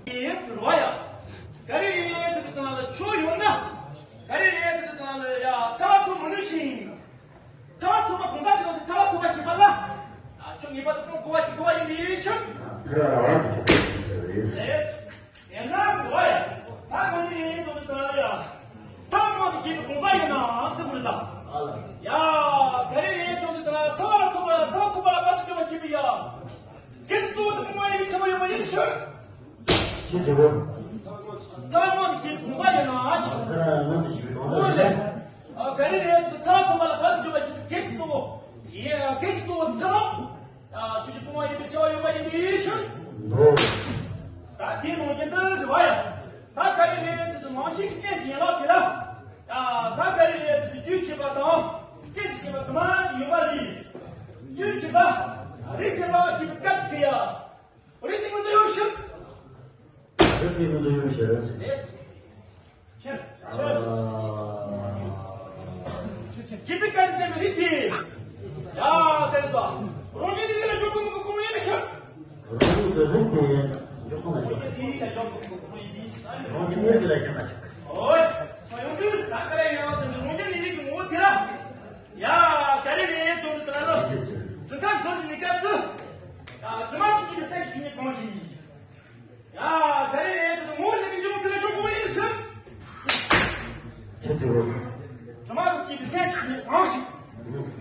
ཡིན་ཟེར་བ་ཡ། ག་རེ་རེད་ཟེར་དུས་ང་ལ་ཆོས་ཡོད་ན། ག་རེ་རེད་ཟེར་དུས་ང་ལ་ཡ་ཐར་པ་ཐོབ་མི་ནུས་ཤིང་། ཐར་པ་ཐོབ་པ་གང་ཟག་ཅིག་ལ་ཐར་པ་ཐོབ་པ་ཞིག་པ་ལ། ཨ་ཆོས་ངེས་པར་དུ་གཏོང་དགོས་པ་ཞིག་དགོས་པ་ཡིན་པའི་ཕྱིར། རེད། ཡིན་ན་ཟེར་བ་ཡ། ད་ག་རེ་རེད་ཟེར་དུས་ང་ལ་ཡ། ཐར་པ་དང་སྐྱེས་པའི་གང་ཟག་ཡིན་ན་ཟེར་དགོས་རེད་ད། ཡ། ག་རེ་རེད་ཟེར་དུས་ང་ལ་ཐར་པ་ཐོབ་པ་ལ་ཐར་པ་ཐོབ་པ་ལ་བར་དུ་གཅོད་པ་སྐྱེས་པའི་ཡ། སྐད་ཅིག་གཙོ་བོ་དེ་མི་མ་ཡིན་པའི་ཆེ་བ་ཡོད་པ་ཡིན་ཕྱིར། ཆེ་ཆེ་བོ། ཐལ་མོ་དེ་སྐྱེས་གོང་ས་ཡིན་ན་ཆེ། ཁ་ར་ནང་དུ་ཞིག་གི་གོང་ས་ཡིན་ན། ཨ་ག་རེ་རེད་ཟེར་ཐལ་ཐོབ་པ་ལ་བར་དུ་གཅོད་པ་ཡིན་སྐད་ཅིག་གཙོ་བོ། ཡ་སྐད་ཅིག་གཙོ་བོ་ཐལ། ཨ་ཆུ་ཆུ་སྤོང་བ་ཡིན་པའི་ཆེ་བ་ཡོད་པ་ཡིན་པའི་ཕྱིར། འདོད། ད་དེའི་ནང་རྐྱེན་འདི་ཟེར་བ་ཡ། ད་ག་རེ་རེད་ཟེར་དུས་ནང་བཞིན་གྱི་སྐད་ཅིག་ཡན་ལག་དེ་ལ། ཨ་ད་ག་རེ་རེད་ཟེར་དུས་རྒྱུད་ཆད་པ་དང་སྐད་ཅིག་ཆད་པ་དུ་མ་ཅིག་ཡོད་པ་ལས། རྒྱུད་ཆད་པ། རིགས་ཟེར་བ་ཞིག་སྐད་ཅིག་གི་ཡ། རིགས་དེ་ངོས་འཛིན་ཡོད་ཕྱིར། རིགས་དེ་ངོས་འཛིན་ཡོད་ཕྱིར། ཕྱིར། ཕྱིར། སྐྱེས་པའི་སྐད་ནི་བསྟན་པའི་རིགས་དེ། ཡ་དེ་ལ་རང་རྒྱུད་དེ་ལ་འཇོག་དགོས་མི་དགོས་ཡིན་ཕྱིར། རང་རྒྱུད་དེ་རིགས་དེ་འཇོག་དགོས་མ་ཆོག་རང་རྒྱུད་དེ་ལ་འཇོག་མ་ཆོག་འོ། ཡོང་དུས་ད་ག་རེ་ཡང་ཟེར་ན་རང་རྒྱུད་ནི་རིགས་ཀྱི་ངོ་བོ་དེ་ལ། ཡ་ག་རེ་རེད་ཟེར་དུས་ད་ལ། དུས་མཐའ་འཁོར་བའི་སྐབས་སུ། ཡ་དྲི་མ་དང་བཅས་པའི་སེམས་ཀྱི་ཆོས་ཉིད་གང་ཞིག་ཡིན། ཡ་ག་རེ་རེད་ཟེར་དུས་ངོ་བོ་ཉིད་ཀྱི་འཇོག་དེ་ལ་འཇོག་དགོས་ཡིན་ཟེར། ཁྱེད་ཚོས། དྲི་མ་དང་བཅས་པའི་སེམས་ཀྱི་ཆོས་ཉིད་གང་ཞིག་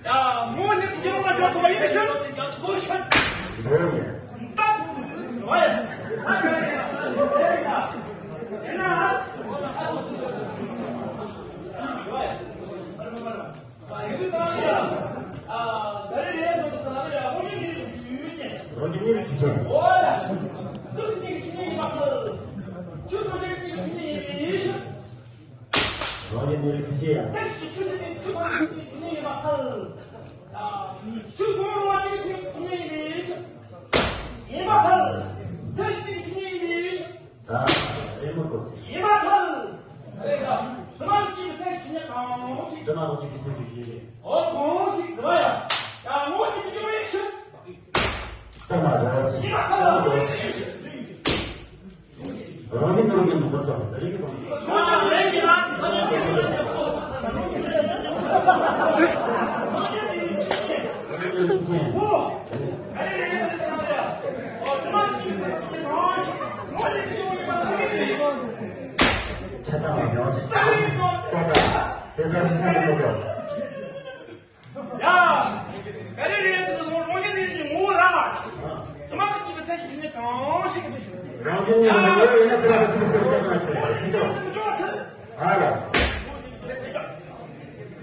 ཡ་ངོ་བོ་ཉིད་ཀྱི་འཇོག་ལ་འཇོག་དགོས་པ་ཡིན་ཟེར། འདོད་ཡ། ད་ཐུག་འདུག་ཟེར་བ་ཡ། ད་ག་རེ་རེད་ཟེར་དུས་ཡིན་ན། ཡིན་དུས་ད་ཡ། ཨ་ག་རེ་རེད་ཟེར་དུས་ད་ལ་ཡ་རང་རྒྱུད་ནི་རིགས་ཀྱི་ཆོས་ཅན། རང་རྒྱུད་ནི་རིགས་ཀྱི་ཆོས་ཅན། འོ་ཡ། ཆུ་དང་གཉིས་ཀྱི་ཆོས་ཉིད་ཡིན་པར་ཐལ། ཆུ་དང་གཉིས་ཀྱི་ཆོས་ཉིད་ཡིན་ཕྱིར། རང་རྒྱུད་ནི་རིགས་ཀྱི་ཆོས་ཅན། དེ་ཆུ་ཆུ་དེ་ཆུ་དང་གཉིས་ཀྱི་ཆོས་ཉིད་ཡིན་པར་ཐལ། ཆུ་གང་རུང་བ་གཅིག་གི་ཆོས་ཉིད་ཡིན་ཕྱིར། ཡིན་པར་ཐལ། སེམས་ཀྱི་ཆོས་ཉིད་ཡིན་ཕྱིར། ད་རེ་མི་གོ་ཟེར། ཡིན་པར་ཐལ། རེད་ད། དྲི་མ་དང་བཅས་པའི་སེམས་ཀྱི་ཆོས་ཉིད་གང་ཞིག་དྲི་མ་དང་བཅས་པའི་སེམས་ཀྱི་ཆོས་ཉིད། འོ་གང་ཞིག་དྲི་མ་ཡ། ཡ་ངོ་བོ་ཉིད་ཀྱི་འཇོག་ཡིན་ཕྱིར། ད་མ་རེད། ཡིན་པར་ཐལ། རང་རྒྱུད་ནི་རིགས་ཀྱི་ངོ་བོ་ཐལ། རིགས་ཀྱི་ངོ་བོ་ཐལ། ཆ་ཚང་བ་ཡོང་ཞིག་ཏོག་ཏག་དེ་ཚོ་ཆ་མི་འདུག་ཡ། ག་རེ་རེད་ཟེར་དུས་རང་རྒྱུད་ནི་རིགས་ཀྱི་ངོ་བོ་ལ། དྲི་མ་དང་བཅས་པའི་སེམས་ཀྱི་ཆོས་ཉིད་གང་ཞིག་རང་རྒྱུད་ནི་རིགས་ཀྱི་ངོ་བོ་ཡིན་ན་དེ་ལ་དྲི་མ་སེམས་ཀྱི་ངོ་བོ་ཡིན་ཕྱིར། ཨ་ལ། རང་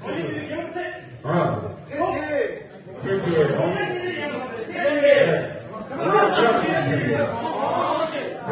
རྒྱུད་ནི་རིགས་ཀྱི་ངོ་བོ་ཡིན་ཕྱིར། ཨ། ཚེ་འདིར། ཚེ་འདིར། རང་རྒྱུད་ནི་རིགས་ཀྱི་ངོ་བོ་ཡིན་ཕྱིར།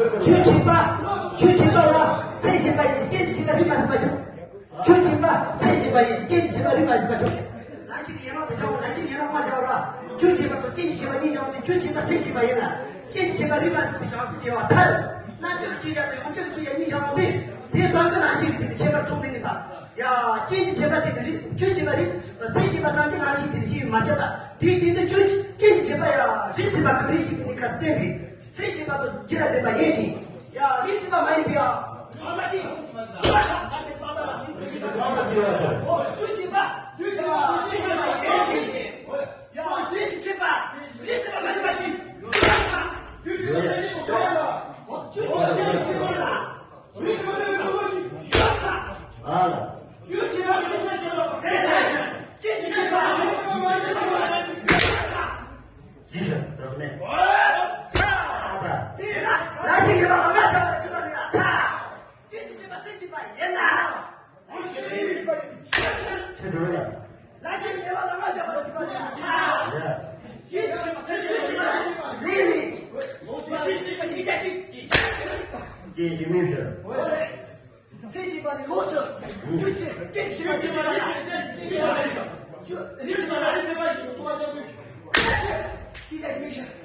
ཆོས་བྱེད་པ། ཆོས་བྱེད་པ་ལ་སེམས་བྱེད་པ་ཡིན་གྱི། སྐྱེ་འཆི་བྱེད་པ་རིག་མ་ཟིན་པ་བྱུང་། ཆོས་བྱེད་པ་སེམས་བྱེད་པ་ཡིན་གྱི། སྐྱེ་འཆི་བྱེད་པ་རིག་མ་ཟིན་པ་བྱུང་། ལན་ཞིག་ཡན་ལག་དེ་བྱའོ། ལན་ཞིག་ཡན་ལག་མ་བྱའོ་ལ། ཆོས་བྱེད་པ་དང་སྐྱེ་འཆི་བྱེད་པ་གཉིས་བྱའོ་ནི། ཆོས་བྱེད་པ་སེམས་བྱེད་པ་ཡིན་ལ། སྐྱེ་འཆི་བྱེད་པ་རིག་མ་ཟིན་པའི་བྱ་བ་སེམས་བྱེད་པ་ཐལ། རྣམ་འགྱུར་གྱི་ཆོས་ཅན་དང་ཡོངས་གྱུར་གྱི་ཆོས་ཅན་གཉིས་བྱའོ་ནི། དེ་ཙམ་གྱི་ལན་ཞིག་དེ་ཁྱད་པར་ཚོགས་མི་ནུས་པ། ཡ། སྐྱེ་འཆི་བྱེད་པ་དེ་གི་རིག་ཆོས་བྱེད་པ་རིག་སེམས་བྱེད་པ་ཙམ་གྱི་ལན་ཞིག་དེ་ནི་ཞིག་མ་ཁྱབ་པ། དེའི་སྟེང་དུ་ཆོས་སྐྱེ་འཆི་བྱེད་པ་ཡ་རིག་སྲིད་པ་གི་རིགས་ཤིག་ནི་ཁ་སྟོན་པའི། སེམས་བྱེད་པ་དང་རྒྱུད་ལ་ལྡན་པ་ཡིན་ཞིང་། ཡ། རིག་སྲིད་པ་མ་ཡིན་པའི་ཡ། ཨ་ཙི། ཨ་ཙི། ཨོ། ཆོས་བྱེད་པ། ཆོས་བྱེད་པ་ཡིན་ཞིང་། ཡ། སྐྱེ་འཆི་བྱེད་པ། རིག་སྲིད་པ་མ་ཡིན་པ་ཅིག། ཆོས་བྱེད་པ་སེམས་བྱེད་པ་ཡིན་ལ། ཆོས་བྱེད་པ་སེམས་བྱེད་པ་ཡིན་ལ། རིག་སྲིད་པ་མ་ཡིན་པ་ཅིག། ཡོད་ལ། ཡུལ་ཆེ་བ་སེམས་ཅན་སྐྱེ་བ་མེད་ལ། སྐྱེ་འཆི་བྱེད་པ། ཇི་ཞིག་རབ་གནས། འོ། ས། དེ་ལ་ལ་ཅིག་ཡོད་པ་ལ་ང་བྱ་བར་གྱུར་པ་མེད་ལ། ད་སྐྱེ་འཆི་བྱེད་པ་སེམས་བྱེད་པ་ཡིན་ན། ཆེ་འགྲོ་ཡ། ལ་ཅིག་ཡོད་པ་ལ་ང་བྱ་བར་གྱུར་པ་མེད་ལ། ད་སྐྱེ་འཆི་བྱེད་པ་སེམས་བྱེད་པ་ཡིན་ན། ལོག་སུ་ཅི་ཅི་ཅི་ཅི་ཅི། སྐྱེ་འཆི་མེད་ཕྱིར། འོ་རེད། སེམས་བྱེད་པ་ནི་ལོགས་སུ། རྒྱུ་ཆེ་སྐྱེ་འཆི་བ་ནི་སེམས་པ་ཡིན། རྒྱུ་རིགས་སུ་ལ་རིགས་སེམས་པ་ཡིན། ཅི་ལ་ཡིན་ཞིང་།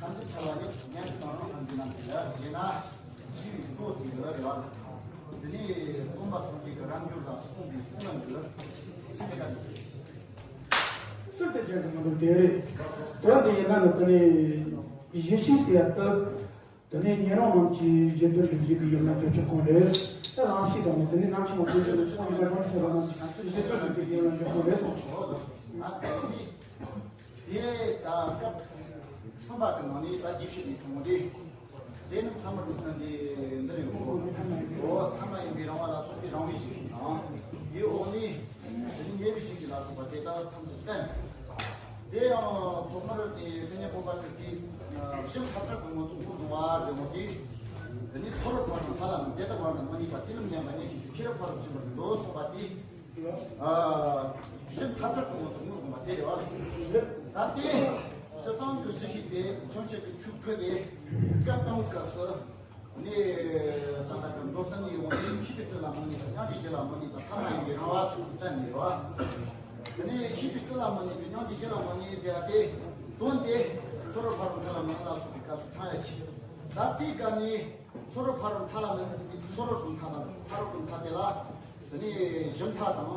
ཐམས་ཅད་ཚར་བ་ནི་སྙན་ཞུ་དང་རང་སམ་གྱི་ནང་དུ་ལ་ཞེ་ན། ཞི་བའི་མདོ་དེ་ལ་རེ་བ་དང་། དེ་ནས་སྟོན་པ་སངས་རྒྱས་ཀྱི་རབ་འབྱོར་དང་གསུངས་པའི་གསུང་ལམ་དུ་ཚིག་དེ་ལྟར་འདུག་སུ་དེ་བྱས་ཀྱི་མི་འདུག་དེ་རེད། དོན་དེ་ཡིན་ན་ནི་དེ་ནས་ཡེ་ཤུ་ཟེར་ཡ་དེ། དེ་ནས་ཉེ་རང་རྣམས་ཀྱིས་རྗེ་བདུད་འདུལ་བྱེད་ཀྱི་ཡུལ་ལ་སྤྱོད་ཆོག་གང་རེད། ད་རང་ཤེས་དང་དེ་ནས་ནམ་ཞིག་མ་དེ་ཚོ་ནས་ཚོགས་གཉིས་པ་རང་ཤེས་རང་རྣམས་ཀྱིས་རྗེ་བདུད་འདུལ་བྱེད་ཀྱི་ཡུལ་ལ་སྤྱོད་གང་རེད་གསུངས་ཆོག་དེ་ད་སྐབས་གསུམ་པ་གི་ནང་ནས་ད་རྒྱས་བཤད་ནས་ཐོན་ཏེ། དེ་རྣམས་ཚང་མར་འདུག་ན་འདི་འདི་རེད་འོ། འོ་ཐ་མ་ཡིན་པའི་རང་དབང་ལ་སོགས་པའི་རང་དབང་ཞིག་དང་། དེའི་འོག་ནས་དེ་ནི་ཉེ་བའི་ཞིག་གི་ལ་སོགས་པ་དེ་དག་ཐམས་ཅད་བསྟན། དེ་ཡང་ཐོག་མར་དེ་དེ་ནས་སྤོབས་པ་སྤྲུལ་སྐུའི་གཞི་ཐབས་ཤེས་ཀྱི་ངོ་ཐོག་ངོས་བཟུང་བ་ཟེར་བ་དེ། དེ་ནི་ཚོར་བ་དང་ཐ་ལམ་དེ་ལྟ་བ་ནི་མ་ནུས་པ་དེ་ལམ་ཉམས་པ་ཉིད་ཀྱི་ཆོས་ཁྱེད་རང་ཕ་རོལ་ཕྱིན་པར་འདོད་གསུངས་པ་དེ། གཞི་ཐབས་ཤེས་ཀྱི་ངོ་ཐོག་ངོས་བཟུང་བ་དེ་རེད་བ། ད་ལྟའི་སྤྱིར་བཏང་གི་གཞི་ཤེས་དེ་མཚོན་བྱེད་ཀྱི་ཆོས་སྐུ་དེ་སྐབས་དང་པོའི་སྐབས་སུ་ནི་ད་ལྟ་གི་མདོ་བསྟན་ཡོད་པ་ནི་ཤེས་པའི་སྤྲུལ་ལ་མ་ནུས་ཤིང་སྙིང་རྗེའི་རྗེ་ལ་མ་ནུས་དང་ཐ་མ་ཡིན་པའི་རང་དབང་སོགས་ཀྱིས་བསྟན་ནས་རེད་བ། དེ་ནས་ཤེས་པའི་སྤྲུལ་ལ་མ་ནུས་པའི་སྙིང་རྗེའི་རྗེ་ལ་མ་ནུས་ཟེར་བ་དེ་དོན་དེ་ཚོར་བ་ཕ་རོལ་ཐ་ལ་མ་ནུས་ལ་སོགས་པའི་སྐབས་སུ་ཚང་ཡ་ཆེ། ད་ལྟའི་སྐབས་ནི། ཚོར་བ་ཕ་རོལ་མཐའ་ལ་མི་ནུས་ཀྱི་ཚོར་བ་གྲུབ་མཐའ་དང་ཕ་རོལ་གྲུབ་མཐའ་དེ་ལ། དེ་ནས་གཞི་མཐའ་དང་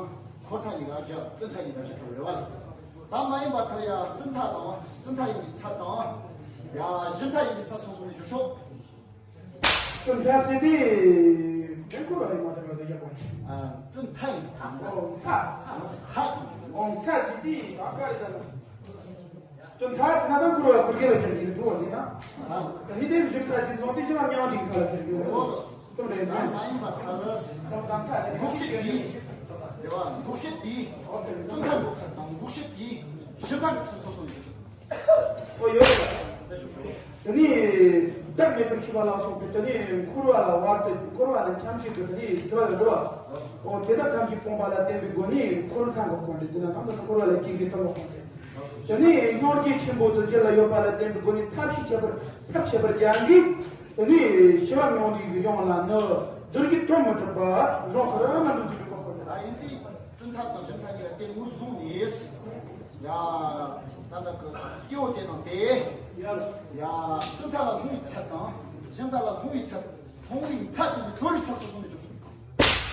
འཁོར་མཐའ་གཉིས་ཀ་བཞག་སྤྲོས་མཐའ་གཉིས་ཀ་བཞག་ཐུབ་རེད་བ། ད་མ་ཡིན་པ་མཐར་ཡང་སྤྲོས་མཐའ་དང་སྤྲོས་མཐའ་ཡིན་པའི་ཚད་དང་། ཡ་གཞི་མཐའ་ཡིན་པའི་ཚད་སོ་སོ་ནས་ཞུ་ཤོག་སྤྲོས་མཐའ་ཟེར་དུས་དེ་འཁོར་བ་ཡིན་མ་ཐུབ་པ་ཟེར་ཡག་པོ་རེད། སྤྲོས་མཐའ་ཡིན་པའི་ཚད། ཨོ་མཐའ། མཐའ། ཨོ་མཐའ་ཟེར་དུས་ད་ག་རེ་ཟེར་ན། དོན་དག་ཅི་ན་ད་འཁོར་བ་འཁོར་གྱི་ལ་ཁྱེར་གྱི་འདུག་བ་ཟེར་ན། ད་ནི་དེ་བཞིན་ཐག་ཅིག་བཟུང་སྟེ་ཞི་བ་མྱང་འདི་གི་ཁ་ལ་ཁྱེར་གྱི་ཡོད་རེད། དོན་རེད་ན། མ་ཡིན་པ་ཐ་ལ་ཟེར། དོན་དམ་ཐག་ཅིག་འདུག་ཤེས་དེ། རེད་བ། འདུག་ཤེས་དེ། དོན་དམ་འདུག་ཚད་དང་འདུག་ཤེས་དེ། ཞི་བ་གི་ཚུལ་སོ་སོ་ནས་ཞུ་ཤོག་ཨོ་ཡོད་རེད། དེ་ཞུ་ཤོག་དེ་ནི་བདག་མེད་པར་ཤེས་པ་ལ་སོགས་པའི་དེ་ནི་འཁོར་བ་ལ་བར་དུ་འཁོར་བ་ལ་འཁྱམས་བྱེད་དུ་དེ་ནི་སྦྱོར་བ་འགྲོ་བ། ཨོ་དེ་དག་ཐམས་ཅད་སྤངས་པ་ལ་བརྟེན་པའི་སྒོ་ནས་འཁོར་ཐང་གི་འཁོར་འདྲེན་ཟེར་ན་ཐང་དུ་འཁོར་བ་ལ་སྐྱེ་དགུའི་གཏི་མུག་འཁོར་འདྲེན། དེ་ནས་སྙིང་རྗེ་ཆེན་པོ་དང་རྒྱུད་ལ་ཡོད་པ་ལ་བརྟེན་པའི་སྒོ་ནས་ཐབས་ཤེས་ཁྱད་པར་ཐབས་ཁྱད་པར་ཅན་གྱིས། དེ་ནས་ཞི་བ་མྱང་འདས་ཀྱི་དབྱིངས་ལ་ནི་རྡུལ་གྱིས་གཏོར་མི་ཐུབ་པ་རང་ཁར་མ་འདུག་དུས་ཀྱི་ཁོག་པ་ལ། ཡིན་ཏེ། སྤྲོས་མཐའ་དང་གཞི་མཐའ་གཉིས་ཀ་དེ་ངོས་བཟུང་ནས། ཡ། ད་ལྟ་གི་སྐྱེ་བོ་དེ་དང་དེ། ཡ། སྤྲོས་མཐའ་ལ་ལྷུང་བའི་ཚད་དང་གཞི་མཐའ་ལ་ལྷུང་བའི་ཚད། ཁོང་གི་མཐའ་དེ་གི་གྲོ་རིགས་ཚ་སོ་སོ་ནས་བྱུང་སོང་།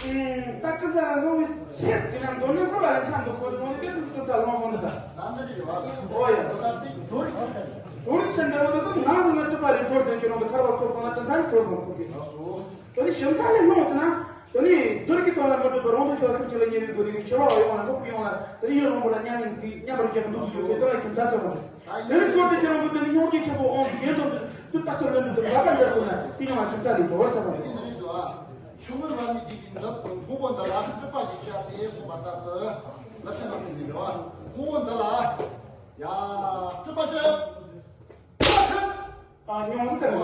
ཨུམ། ད་ཀི་ཙ་ར་ལོང་བའི་ཕྱིར་ཅི་ན་མདོ་ནི་ཁོ་ལ་ཡང་ཆ་འདུག་ཁོ་ལོང་ནི་དེ་དུ་དུ་ད་ལོང་ལོང་འདི་ད། ད་འདི་རེད་བ། ཨོ་ཡ། ད་དེ་གྲོ་རིགས་ཚ་འདི་རེད། གྲོ་རིགས་ཚ་འདི་རེད། ད་ང་ཚོ་ང་ཚོ་པ་རེད། གྲོ་དེ་ཁྱོད་རང་གི་ཐར་བ་ཐོབ་སོང་ན་དེ་འདྲ་གྲོ་སོང་ཁོ་གི། ད་སོ། ད་ནི་ཞིང་ཁ་ལས་ལྷུང་ཙི་ན། ད་ནི་རྡུལ་གྱི་སྟོང་ལ་མ་གྲུབ་པ་རང་དུ་ཤོར་ཤུགས་ཆེ་ལ་ཉེ་རིགས་དགོས་རིགས་ཤི་བ་ཡོང་ལ་ལོག་ཡོང་ལ། ད་ནི་ཡུན་རིང་པོ་ལ་མཉམ་ཉིད་དེ་མཉམ་པར་རྒྱག་འདུག་སུ་དེ་ལྟར་ཁྱིམ་ཚ་ཚ་བ། དེ་ནི་ཁྱོད་དེ་ཁྱེད་རང་གི་དེ་ནི་སྙོག་ཅིག་ཆེན་པོ་འོང་གི་ཡོད་དམ། དུ་ལྟ་ཚུལ་ལོན་དུ་དུ་ལ་པ་ཡར་དུ་ན་དེ་ཡང་ང་ཆུ་ལྟ་ལས་འགྲོ་བ་ས་བ། དེ་ནི་རེད་ཟོ་ཨ། ཆུང་ངུ་བ་མི་འདི་གི་འདབ་ཕུང་པོ་འདི་ལ་སྤྲུལ་པ་ཞིག་བྱ་སྟེ་གསུངས་པ་ལྟར་དུ་ལབ་ཤེས་ལ་ཕུང་འདི་རེད་བ། ཕུང་པོ་འདི་ལ་ཡ་སྤྲུལ་པ་ཞིག་ཨ་ཉོང་སུ་ལྟར་བ།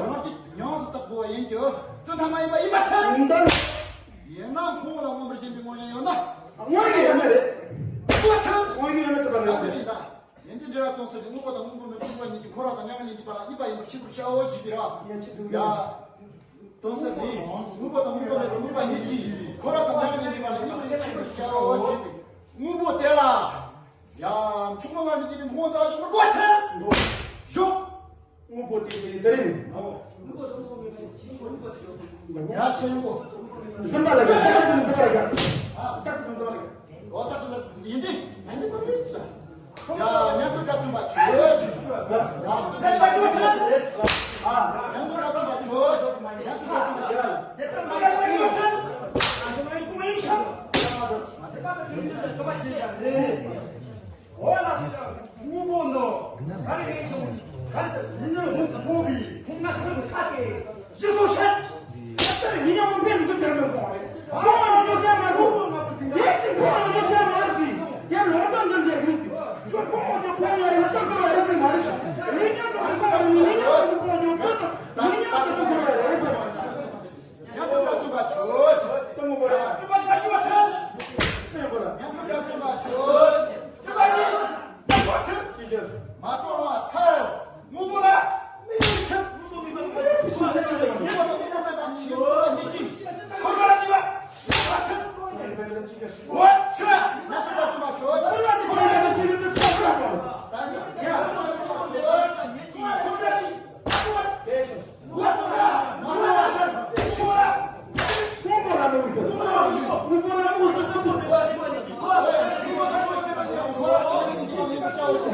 ཉོང་སུ་ལྟར་བ་ཡིན་གྱི། སྤྲུལ་ཐ་མ་ཡིན་པ་ཡིན་པ་ཐལ། ཡིན་ད། ཡིན་ན་ཕུང་པོ་ལ་མངོན་པར་ཞེན་པའི་དངོས་གཞི་ཡོད་ན། དངོས་གཞི་ཡོད་ན་རེད། སྤྲུལ་པ་ཐལ། དངོས་གཞི་ཡོད་ན་སྤྲུལ་པ་རེད། ཡིན་ད། ཡིན་དེ་འདྲ་བ་སྟོང་ཟད་དེ་དངོས་པོ་དང་དངོས་པོ་མེད་པའི་དངོས་པོ་ཉིད་ཀྱི་འཁོར་བ་དང་མྱ་ངན་ལས་འདས་པ་ལ་གཉིས་པ་ཡིན་པར་ཁྱད་པར་བྱའོ་ཞེས་པའི་ར། ཡ་ཆི་ཟེར་ཡ། སྟོང་ཟད་དེ་དངོས་པོ་དང་དངོས་པོ་མེད་པའི་དངོས་པོ་ཉིད་ཀྱི་འཁོར་བ་དང་མྱ་ངན་ལས་འདས་པ་ལ་གཉིས་པ་ཡིན་པར་ཁྱད་པར་བྱའོ་ཞེས་པའི་དངོས་པོ་དེ་ལ། ཡ། ཆུང་མ་ངར་མི་སྐྱེས་པའི་ཕུང་པོ་དག་ཞིག་མི་དགོས་ཐལ། ཞོག་དངོས་པོ་དེ་དེ་དེ་རེད། ཡ་ཆེན་པོ། འཛིན་པ་ལ་དགའ། ཤེས་རབ་ཀྱི་འཛིན་པ་ལ་དགའ། རྟག་ཏུ་འཛིན་པ་ལ་དགའ། འོ་ད་དེ་ཡིན་ཏེ། ཡིན་ཏེ་ཁོ་ཚོས་ཡ་ཉན་ཐོས་དགྲ་བཅོམ་པ་ཆོས་ཅན། ཡ་ཉན་ཐོས་དགྲ་བཅོམ་པ་ཆོས་ཅན། ཉན་ཐོས་དགྲ་བཅོམ་པ་ཆོས་ཅན། འོ་ལ་སོགས་དངོས་པོ་ནི་ག་རེ་རེད་ཟེར་ན། ག་རེ་ཟེར་ན་ཉོན་མོངས་ཀྱི་ཕུང་པོའི་ཕུང་ནག་ཁོལ་གྱི་མཐའ་སྟེ་ཞེས་སོགས་བཤད། དེ་ལྟར་ཉོན་མོངས་པའི་འཛུགས་པའི་ངོ་བོ་རེད། ཕུང་པོ་ལ་ཡོད་ས་མ་རེད། ཡིད་ཀྱི་ཕུང་པོ་ལ་ཡོད་ས་མ་རེད། དེ་ལོག་ལྟ་འདི་འདྲའི་རིགས་ཀྱི་ཆོས་ཕུང་པོ་ཀྱང་ཕུང་པོ་ཡང་ཡོད་སྟངས་ཀྱི་རེད་ཟེར་མ་རེད། མི་ཉམས་པའི་ཕུང་པོ་མི་ཉམས་པའི་ཕུང་པོ་ཡོད་སྟངས་མི་ཉམས་པའི་ཕུང་པོ་རེད་ཟེར་མ་རེད། ཉན་ཐོས་དགྲ་བཅོམ་པ་ཆོས་ཅན། སྟོང་པ་རེད། སྤྲུལ་པ་ནི་མ་བཅོས་པ་ཐལ། སེམས་པ་ལ། ཉན་ཐོས་དགྲ་བཅོམ་པ་ཆོས་ཅན། སྤྲུལ་པ་ནི་མ་བཅོས་པ་ཐལ། ཅི་ཕྱིར། མ་བཅོས་པ་ཐལ། དངོས་པོ་ལ་མི་ཡི་ཕྱིར། དངོས་པོ་མེད་པ་ཉིད་ཀྱིས་འཁོར་བ་ལ་གནས་པ་ཡིན་པ་ཐལ། འོ་ཚེ། ཉན་ཐོས་དགྲ་བཅོམ་པ་ཆོས་ཅན། འཁོར་བ་ལ་གནས་པ་ཡིན་པ་ཐལ། ད་ཡང་། ཉན་ཐོས་དགྲ་བཅོམ་པ་ཆོས་ཅན། འཁོར་བ་ལ་གནས་པ་ཡིན་པ་ཐལ།